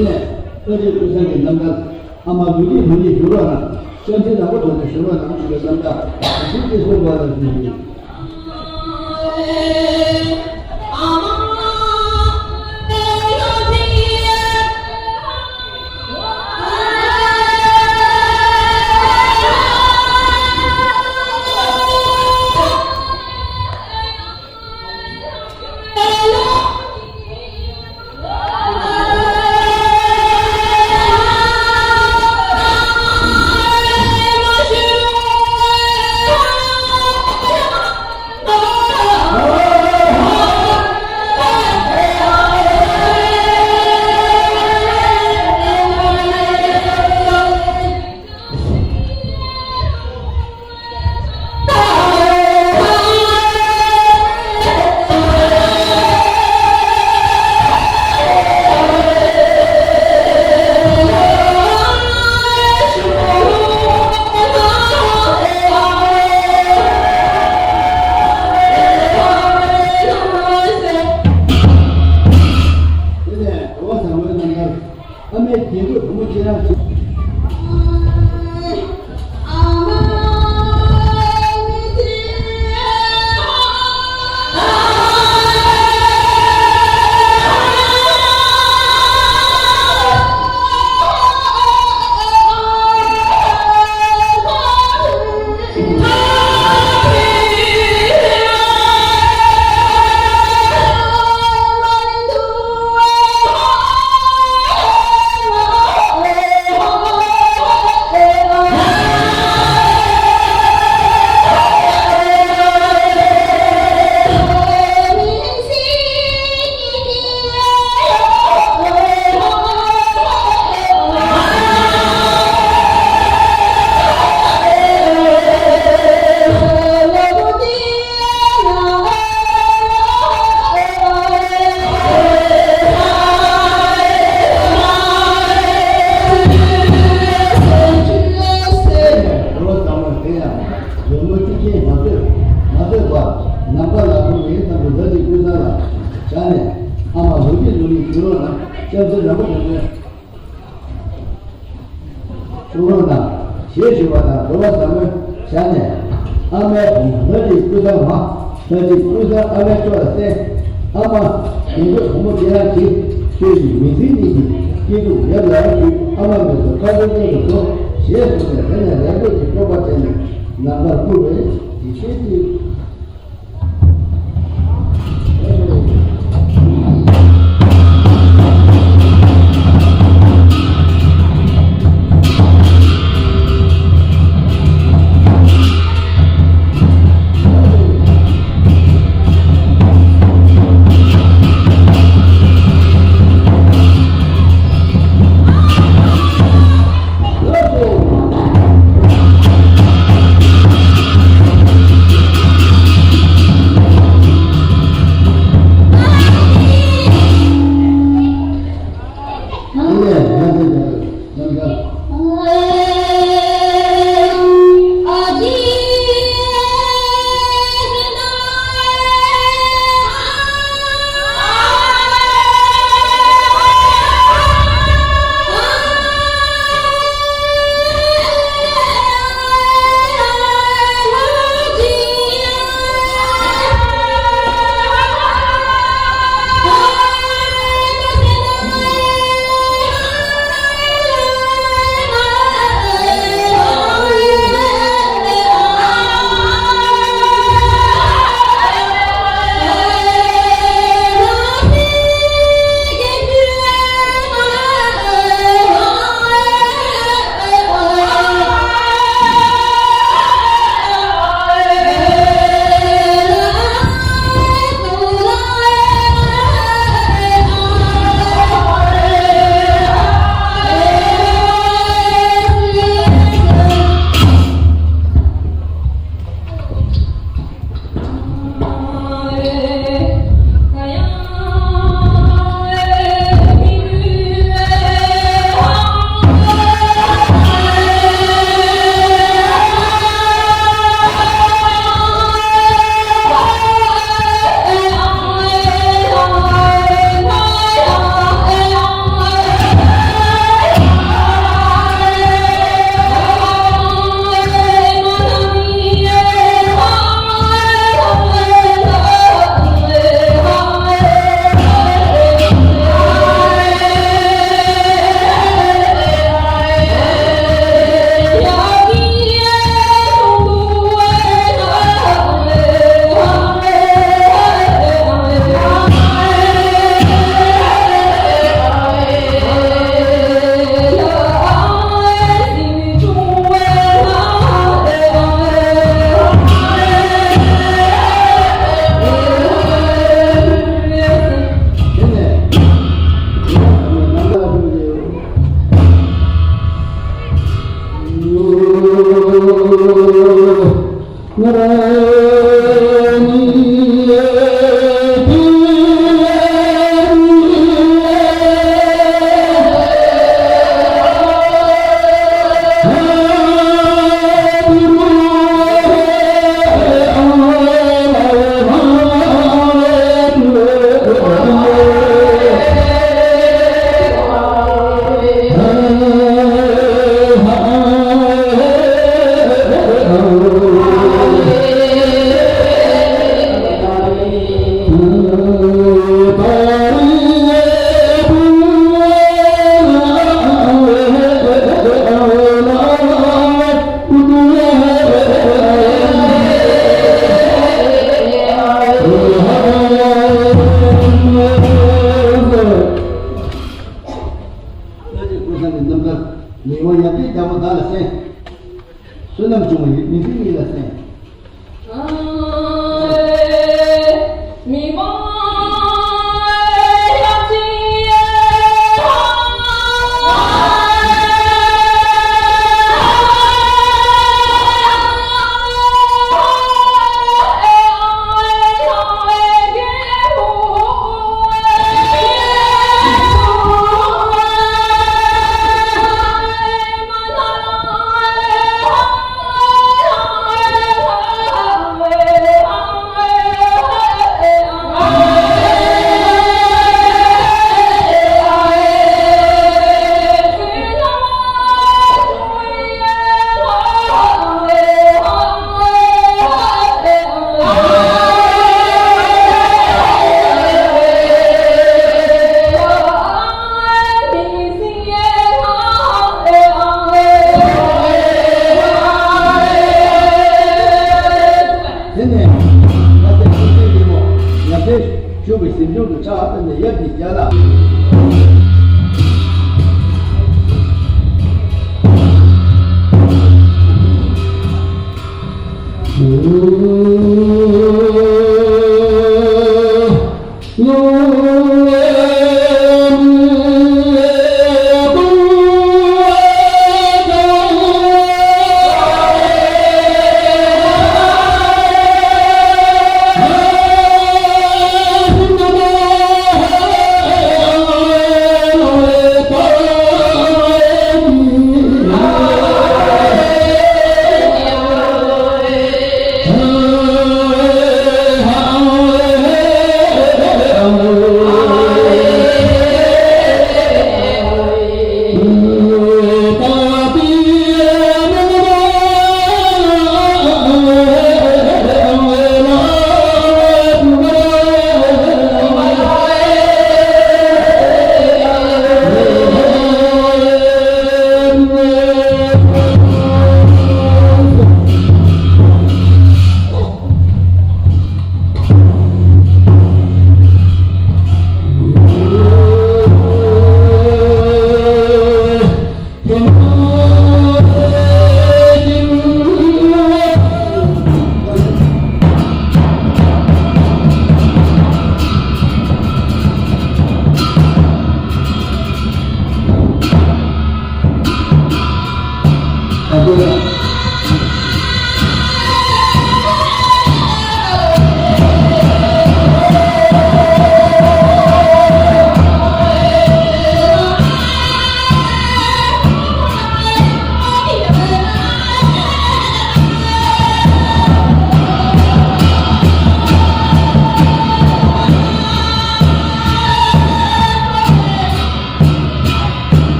ནས་ཨ་ཅེ་ཀུན་བཟང་གི་རྣམ་ཐར། ཨ་མ་ལུས་ཀྱི་མི་ཉིད་བཞུགས་རོགས་གནང་། སྤྱན་འདྲེན་དང་པོ་དོན་དུ་བཞུགས་རོགས་གནང་ཞེས་པའི་རྣམ་ཐར་ཞིག་ཅེས་གསུངས་པ་ལ་གསུངས་ཤིང་། ཟབ་མོ་བྱས་ནས། ཨ་མའི་བུ་ང་རེ་སྐུ་ཚང་མ། ང་རེ་སྐུ་ཚང་ཨ་མའི་ཕྱོགས་ལ་གསན། ཨ་མ། དེ་ཚོ་བུ་མོ་དེ་རང་གིས་ཁྱོད་ཀྱི་མི་ཚེ་གཉིས་ཀྱི་སྐྱིད་སྡུག་ཡབ་ལ་ཡར་ཞུས། ཨ་མ་མི་ཚོ་ཁ་ཚ་དགོས་སུ་གསོ་ཞེས་གསུངས་ནས། དེ་ནས་ལས་འགོ་གི་སྤོབས་པ་བྱས་ནས་ནམ་མཁར་བཀུར་བས་ཡིད་ཆེས་ཀྱིས། ལས་དབང་ཡར་ལྡན་རྒྱལ་པོ་བདག་ལ་གསན། བསོད་ནམས་འབྱུང་བ་ཡི་མི་ཚེ་གཉིས་ལ་གསན། ཞུགས་པའི་ཞིང་ཁམས་སུ་ཕྱག་འཚལ་ནས་ཡབ་ཀྱི་ཞལ་ལ།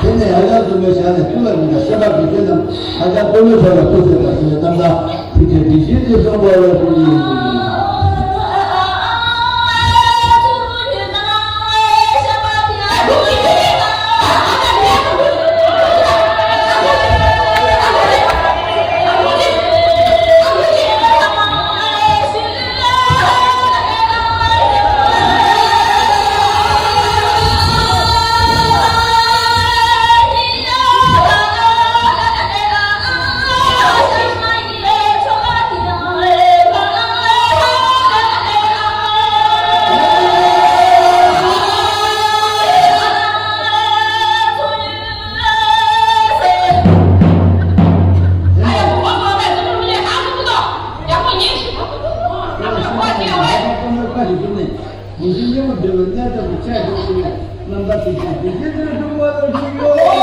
དེ་ནས་ཨ་ཡ་བཟུང་བའི་ཞལ་ནས་ཐུགས་ལ་འདུག་ཤ་ཁྲག་གི་དེ་རྣམས་ཨ་ཡ་པུས་མོའི་ཕྱོགས་ལ་ཐུགས་ཟེར་བ་ཞིག་རྣམ་ལ་ཐུགས་རྗེ་བདེ་ཞིང་དེ་སོང་བ་ལ་ཐུགས་རྗེ་ཆེ། ཡིད་བཞིན་སྙིང་པོ་འདྲ་བའི་གནས་སྐབས་ཀྱི་ཆ་བཞག་པ་ཡིན་ན། རྣམ་པ་ཐམས་ཅད་བདེ་སྐྱིད་དང་སྒྲུབ་པ་ལ་ཞུགས་ཡོད།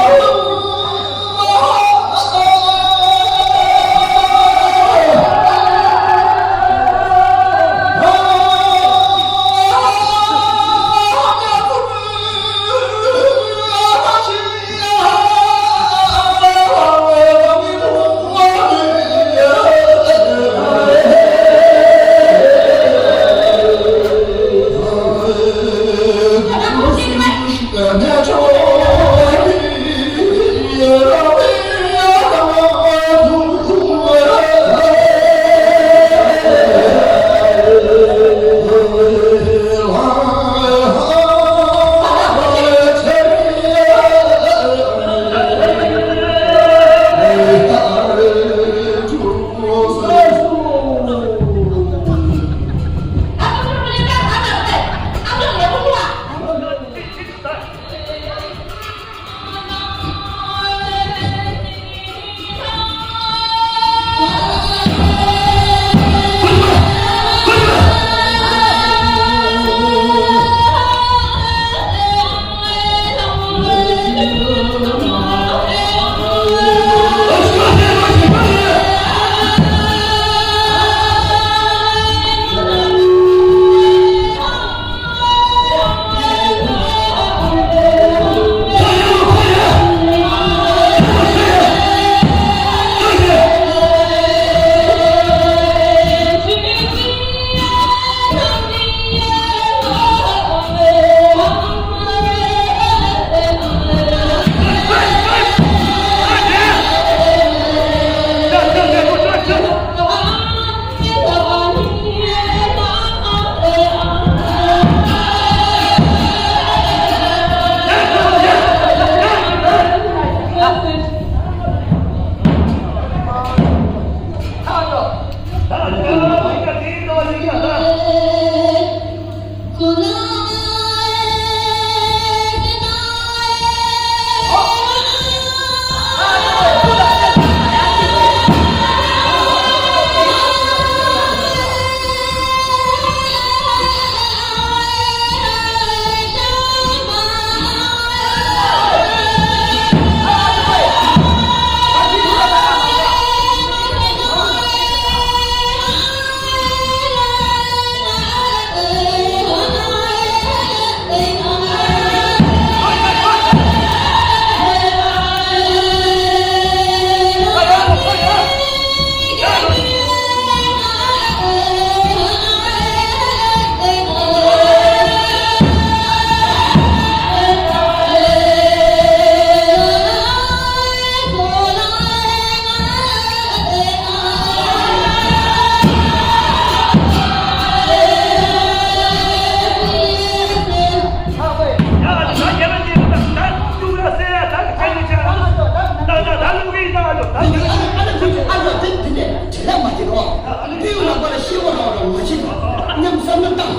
ཨ་ལ་ཨ་ལ་ཁོ་ཚོ་ཨ་ལ་དེ་དེ་ནས་དྲི་ལན་མ་བྱེད་རོགས། དེའི་ལག་པ་ལ་ཤེས་པ་རོགས་རོགས་མ་བྱེད་རོགས། མཉམ་བསམ་བློ་བཏང་།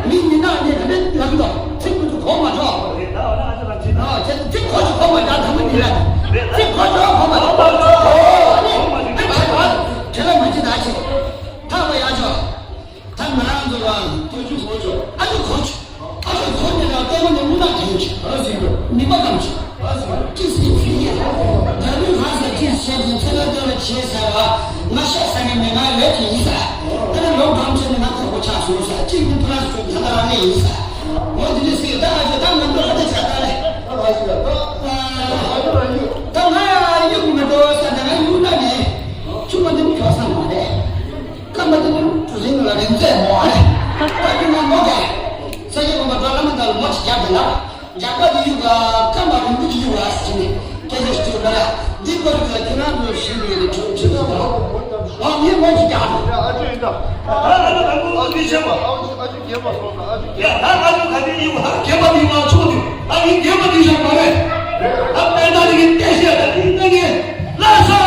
མི་མི་ནག་ནས་ག་འདྲ་ལབ་འདུག་ཚིག་ཁོ་ཚོ་གོ་མ་ཆོག་ཨ་ཚིག་ཁོ་ཚོ་གོ་མ་ཆོག་དང་པོ་འདི་ལ་ཚིག་ཁོ་ཚོ་གོ་མ་ཆོག་ཨོ་ཨ་ནི་ཨ་ནི་ཨ་ནི་དྲི་ལན་མ་བྱེད་ད་ཆེ། ཐག་པ་ཡག་ཆོག་ད་ང་རང་ཚོ་ལ་ཐུགས་རྗེ་གོ་ཆོག་ཨ་ནི་གོ་ཆོག་ཨ་ཅོ་ཁོ་ནི་ལ་ལྟད་མོ་ནི་མུ་ན་དྲན་ཆེ། ཨ་ཟིན་དུ་ནི་མ་གམ་ཆེ། ཨ་ཟིན་ཅི་སི་ཕི་ཡ། ད་ནི་ང་ས་ཅི་སི་ཤེས་ཟིན་ཚེ་ན་ལྟ་བ་ཆེ་ས་བ། ང་ཤ་ས་ནི་མི་ང་ལས་ཀྱི་ཡིན་ས། ད་ནི་ལོ་གམ་ཆེ་ནི་ང་ཁོ་ཁོ་ཆགས་སོང་ས་ཅི་ནི་ཕ་ར་སུ་ད་ད་རང་ནི་ཡིན་ས། འོ་དེ་ནི་སི་ད་ཨ་ཅོ་ད་ང་འདོད་ཧ་ད་ཆ་ད་ལེ། ཨ་ཟིན་ད་ད་ང་ཡ་ཡུག་མི་འདོད་ས་ད་ང་ཡུག་ན་ནི་ཆུ་མ་འདི་མི་ཁྱོག་ས་མ་རེད། སྐར་མ་དེ་ནི་གྲུ་གཟིངས་ལ་རིང་ཚད་མོ་ཨ་རེ། ད་དེ་ན་མོ་ག་ས་ཆ་གོང་མ་བྲག་བླ་མ་དང་མོ་ཅིག་རྒྱབ་དེ་ལ། རྒྱག་པ་དེ་ཡུག་ག་སྐར་མ་རིང་པོ་ཅིག་ཡུག་ག་ཟེར་ནས་སྐད་ཆ་ཞིག་བརྗོད་ན་ར། འདི་པར་གི་ཁྱེད་རང་ཚོ་ཞིག་ནས་ནི་གྲུ་གྲུ་གཟིངས་ལ། ཨ་ངས་མོ་ཅིག་རྒྱག་དེ། ཨ་ཅོ་ཡིན་ད། ད་ད་ད་ད་ཨ་ཅོ་ཁ་དེ་ཡུག་ག་རྒྱབ་པ་དེ་མ་ཆོག་དེ། ཨ་ནི་རྒན་པ་དེ་ཞག་མ་རེད། ཨ་དཔེ་ན་དེ་གི་བལྟས་ཤེས་ད་དེ་ལྟ་ངེས་ལ་སོ།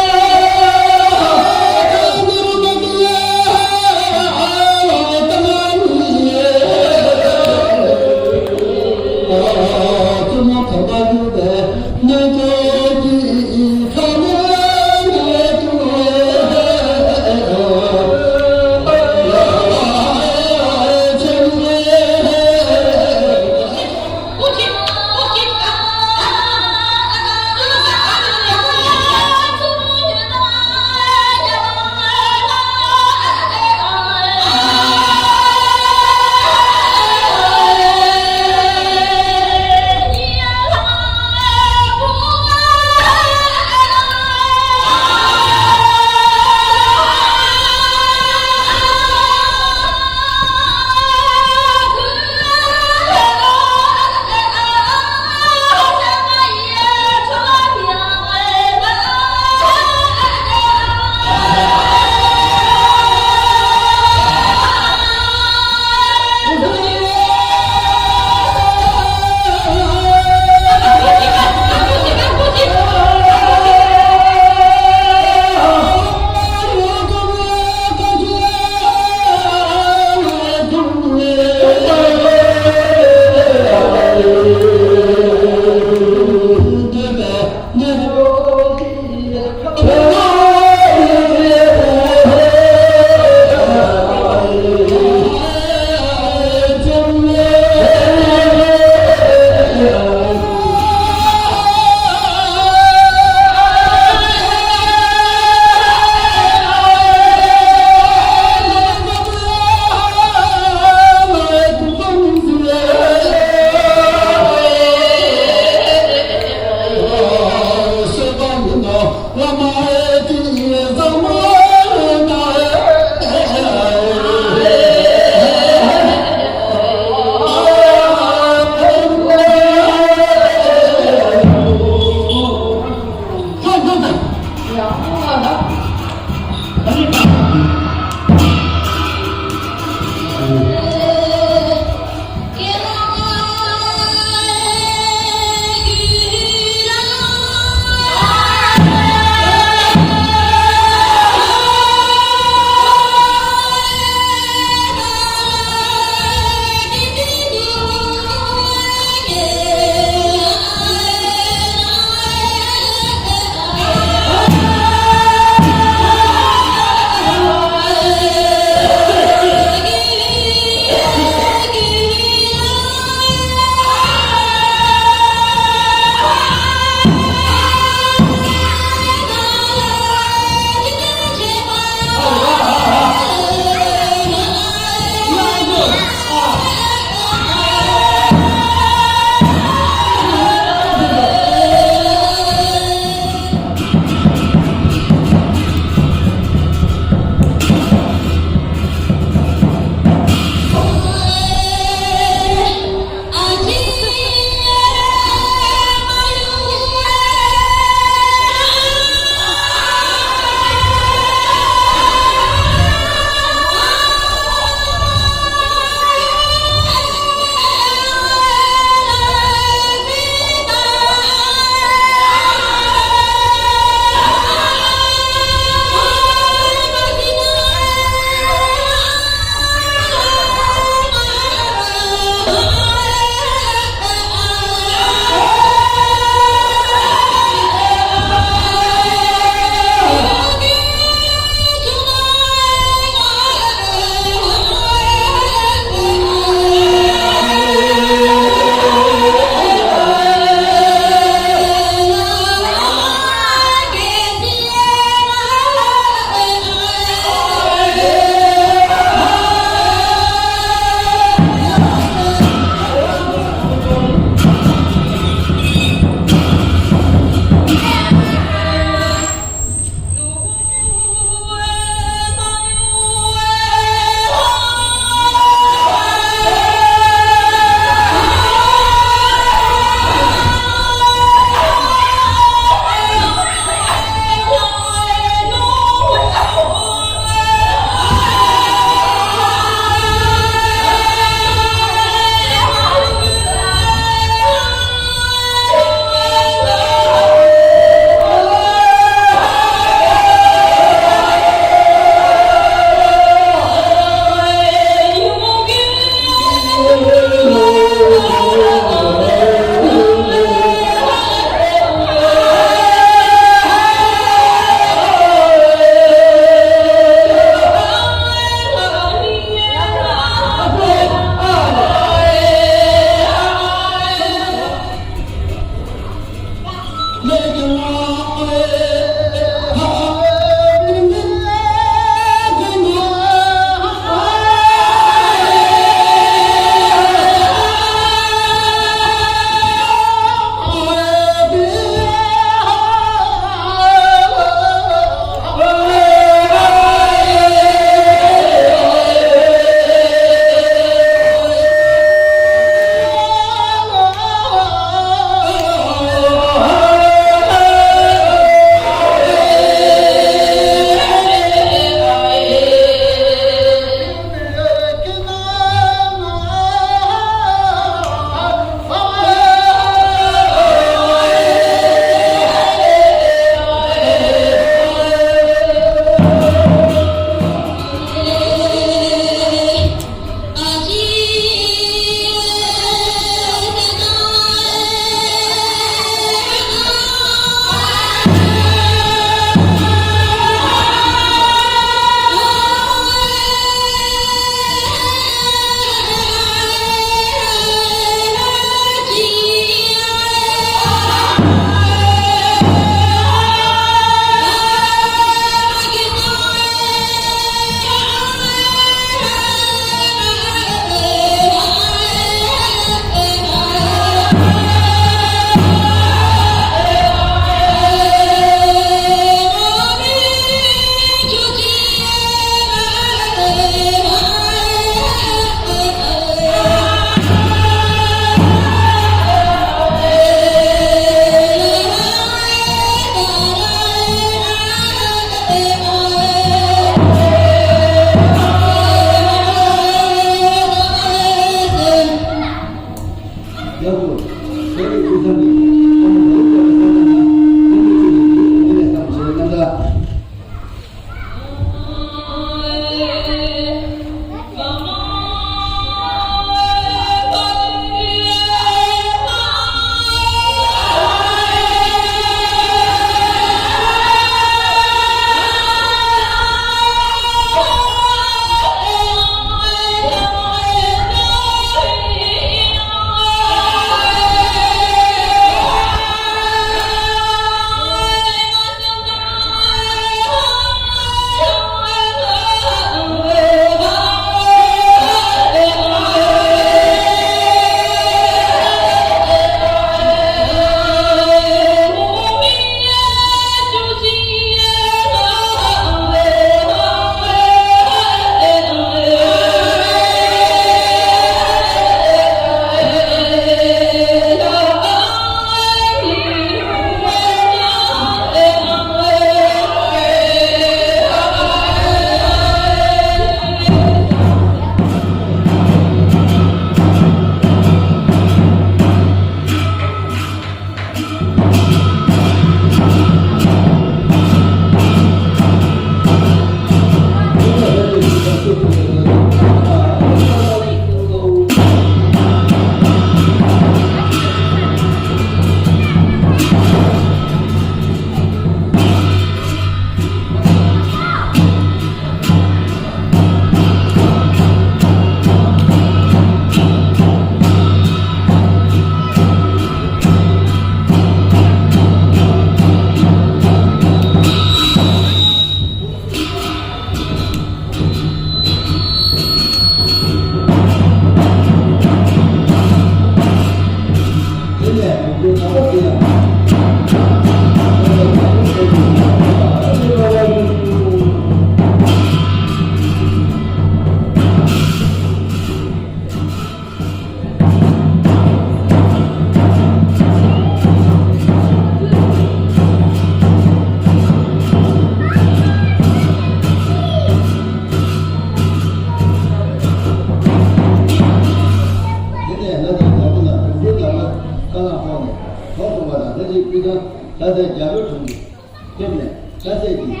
ནས་དཀའ་ཚེགས་ཀྱིས་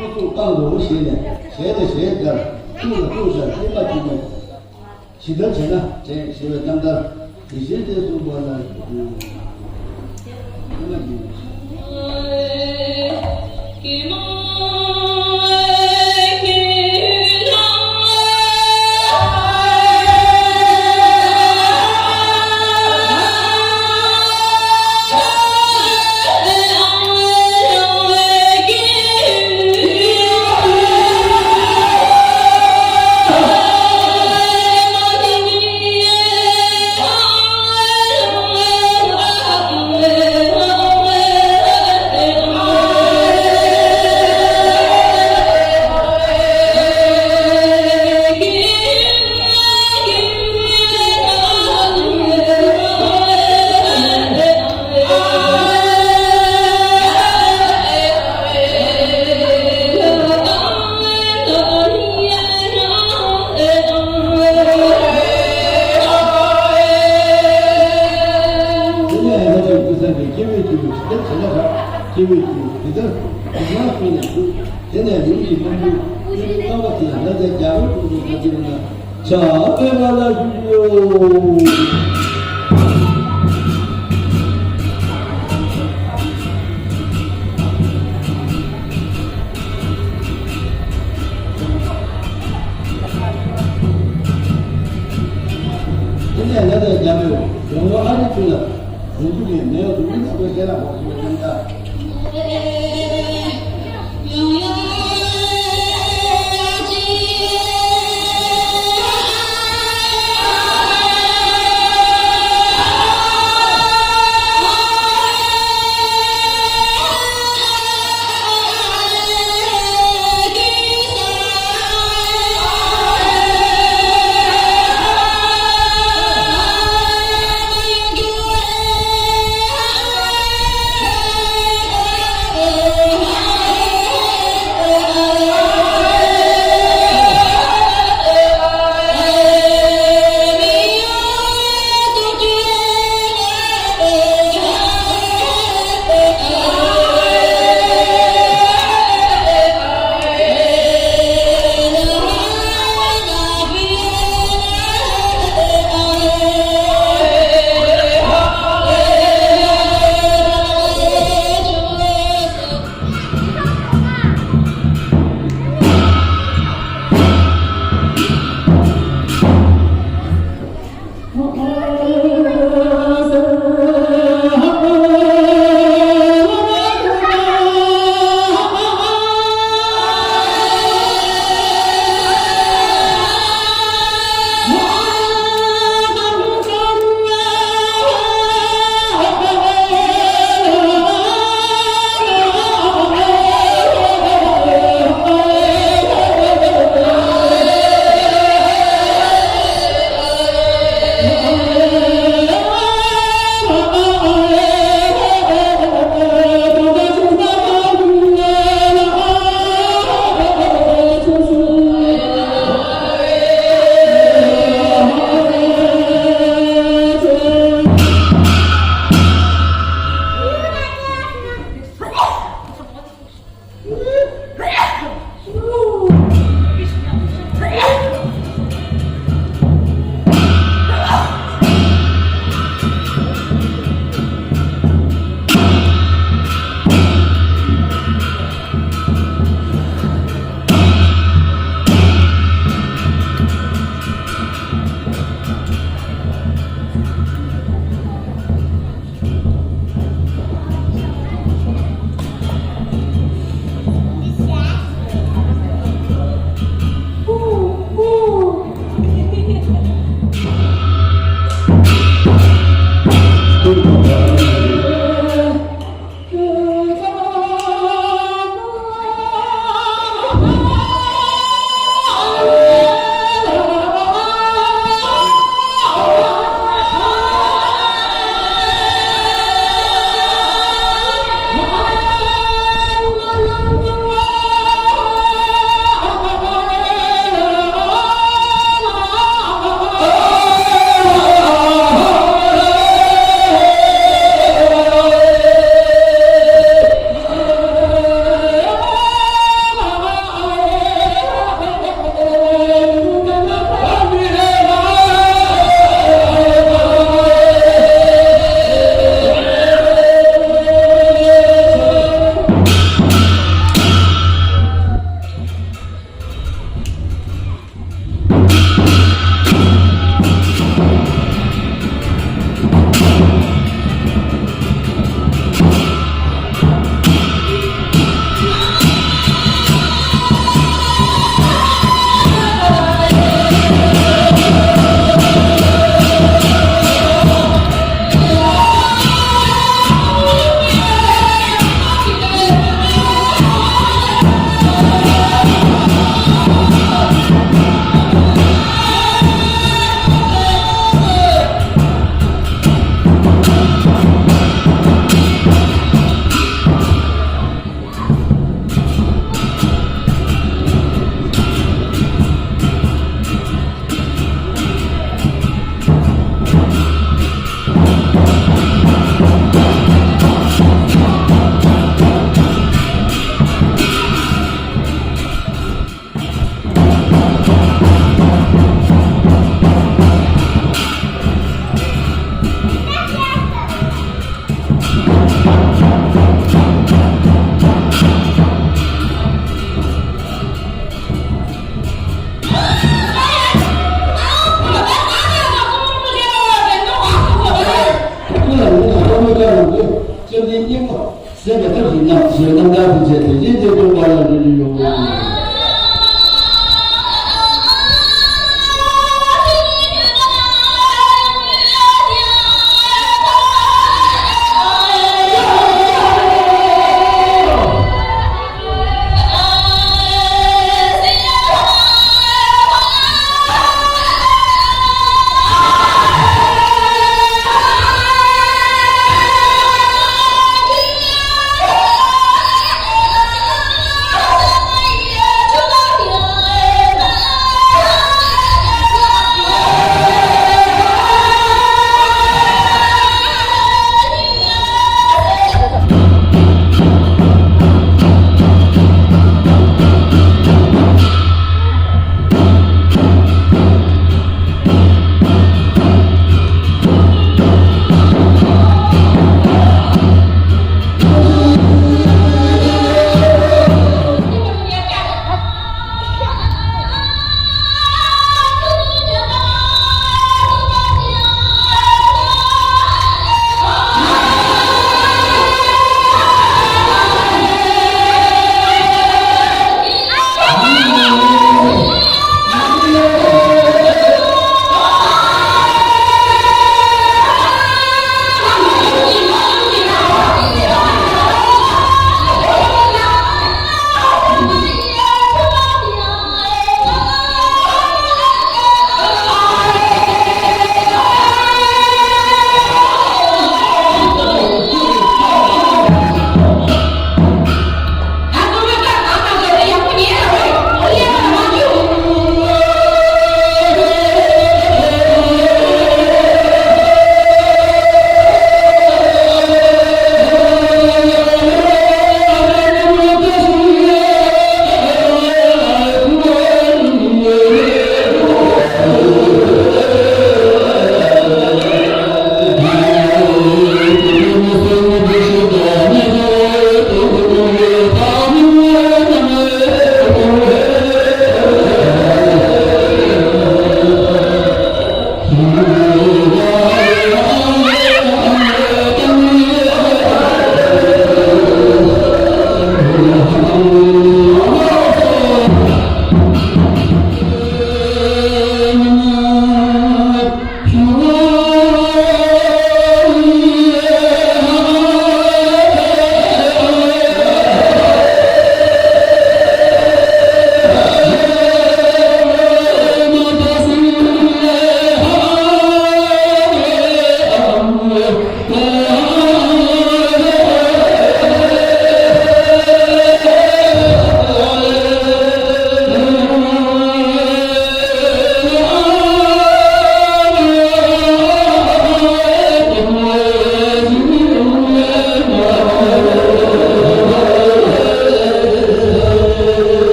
ཨུ་ཚུགས་བཏང་དགོས་ཞེས་ནས་ཞལ་ནས་ཞལ་སྦྱར། ཐུགས་ལ་ཐུགས་སྦྱར། སྙིམ་པ་བཅུག་ནས། ཇི་ལྟར་བྱས་ན་དྲན་ཞེས་པའི་རྣམ་ཐར། དེ་བཞིན་དེ་གསུངས་པ་ལ། དེ་ནས་ང་ཚོའི་སྐུ་ཚང་གི་སྐྱེ་བོའི་སྐྱེ་བོའི་ཇི་ལྟར་བྱས་ན་རབ། སྐྱེ་བོའི་སྐྱེ་བོ་དེ་ལྟར་གོང་མར་བྱུང་ནས་བཞུགས། དེ་ནས་ལུས་ཀྱི་རྣམ་འགྱུར་སྐྱེ་བོའི་རྣམ་པ་དེ་ཡང་ལྷ་རྫས་རྒྱལ་པོའི་དྲུང་དུ་བདག་གིས་ན། ཕྱག་འཚལ་བ་ལ་ཞུ་ཞུ། དེ་ནས་ལྷ་རྫས་རྒྱལ་པོས་ཡོང་ལོ་ཨ་རི་ཁུལ་ལ་ཡོང་རྒྱུ་མེད་མེད་འོག་ཏུ་མི་ནག་པོའི་ཤེས་རབ་འོག་ཏུ་ཡོང་ད། དེ་བཞིན་གྱི་སྟོན་པ་ལ་འགྲོ་རྒྱུ་ཡོད།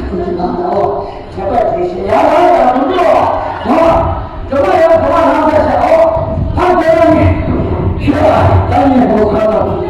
ཁྱེད་ཀྱི་ནང་དུ་ཁྱད་པར་དེ་བཞིན་ཡང་ལ་ཡང་མི་འགྲོ། ཡང་དྲི་མ་ཡང་དྲི་མ་རང་ས་ཞེས་ཨོ། ཧ་དེ་ལ་ནི་ཤི་བ་ད་ནི་འོ་ཁ་ལ།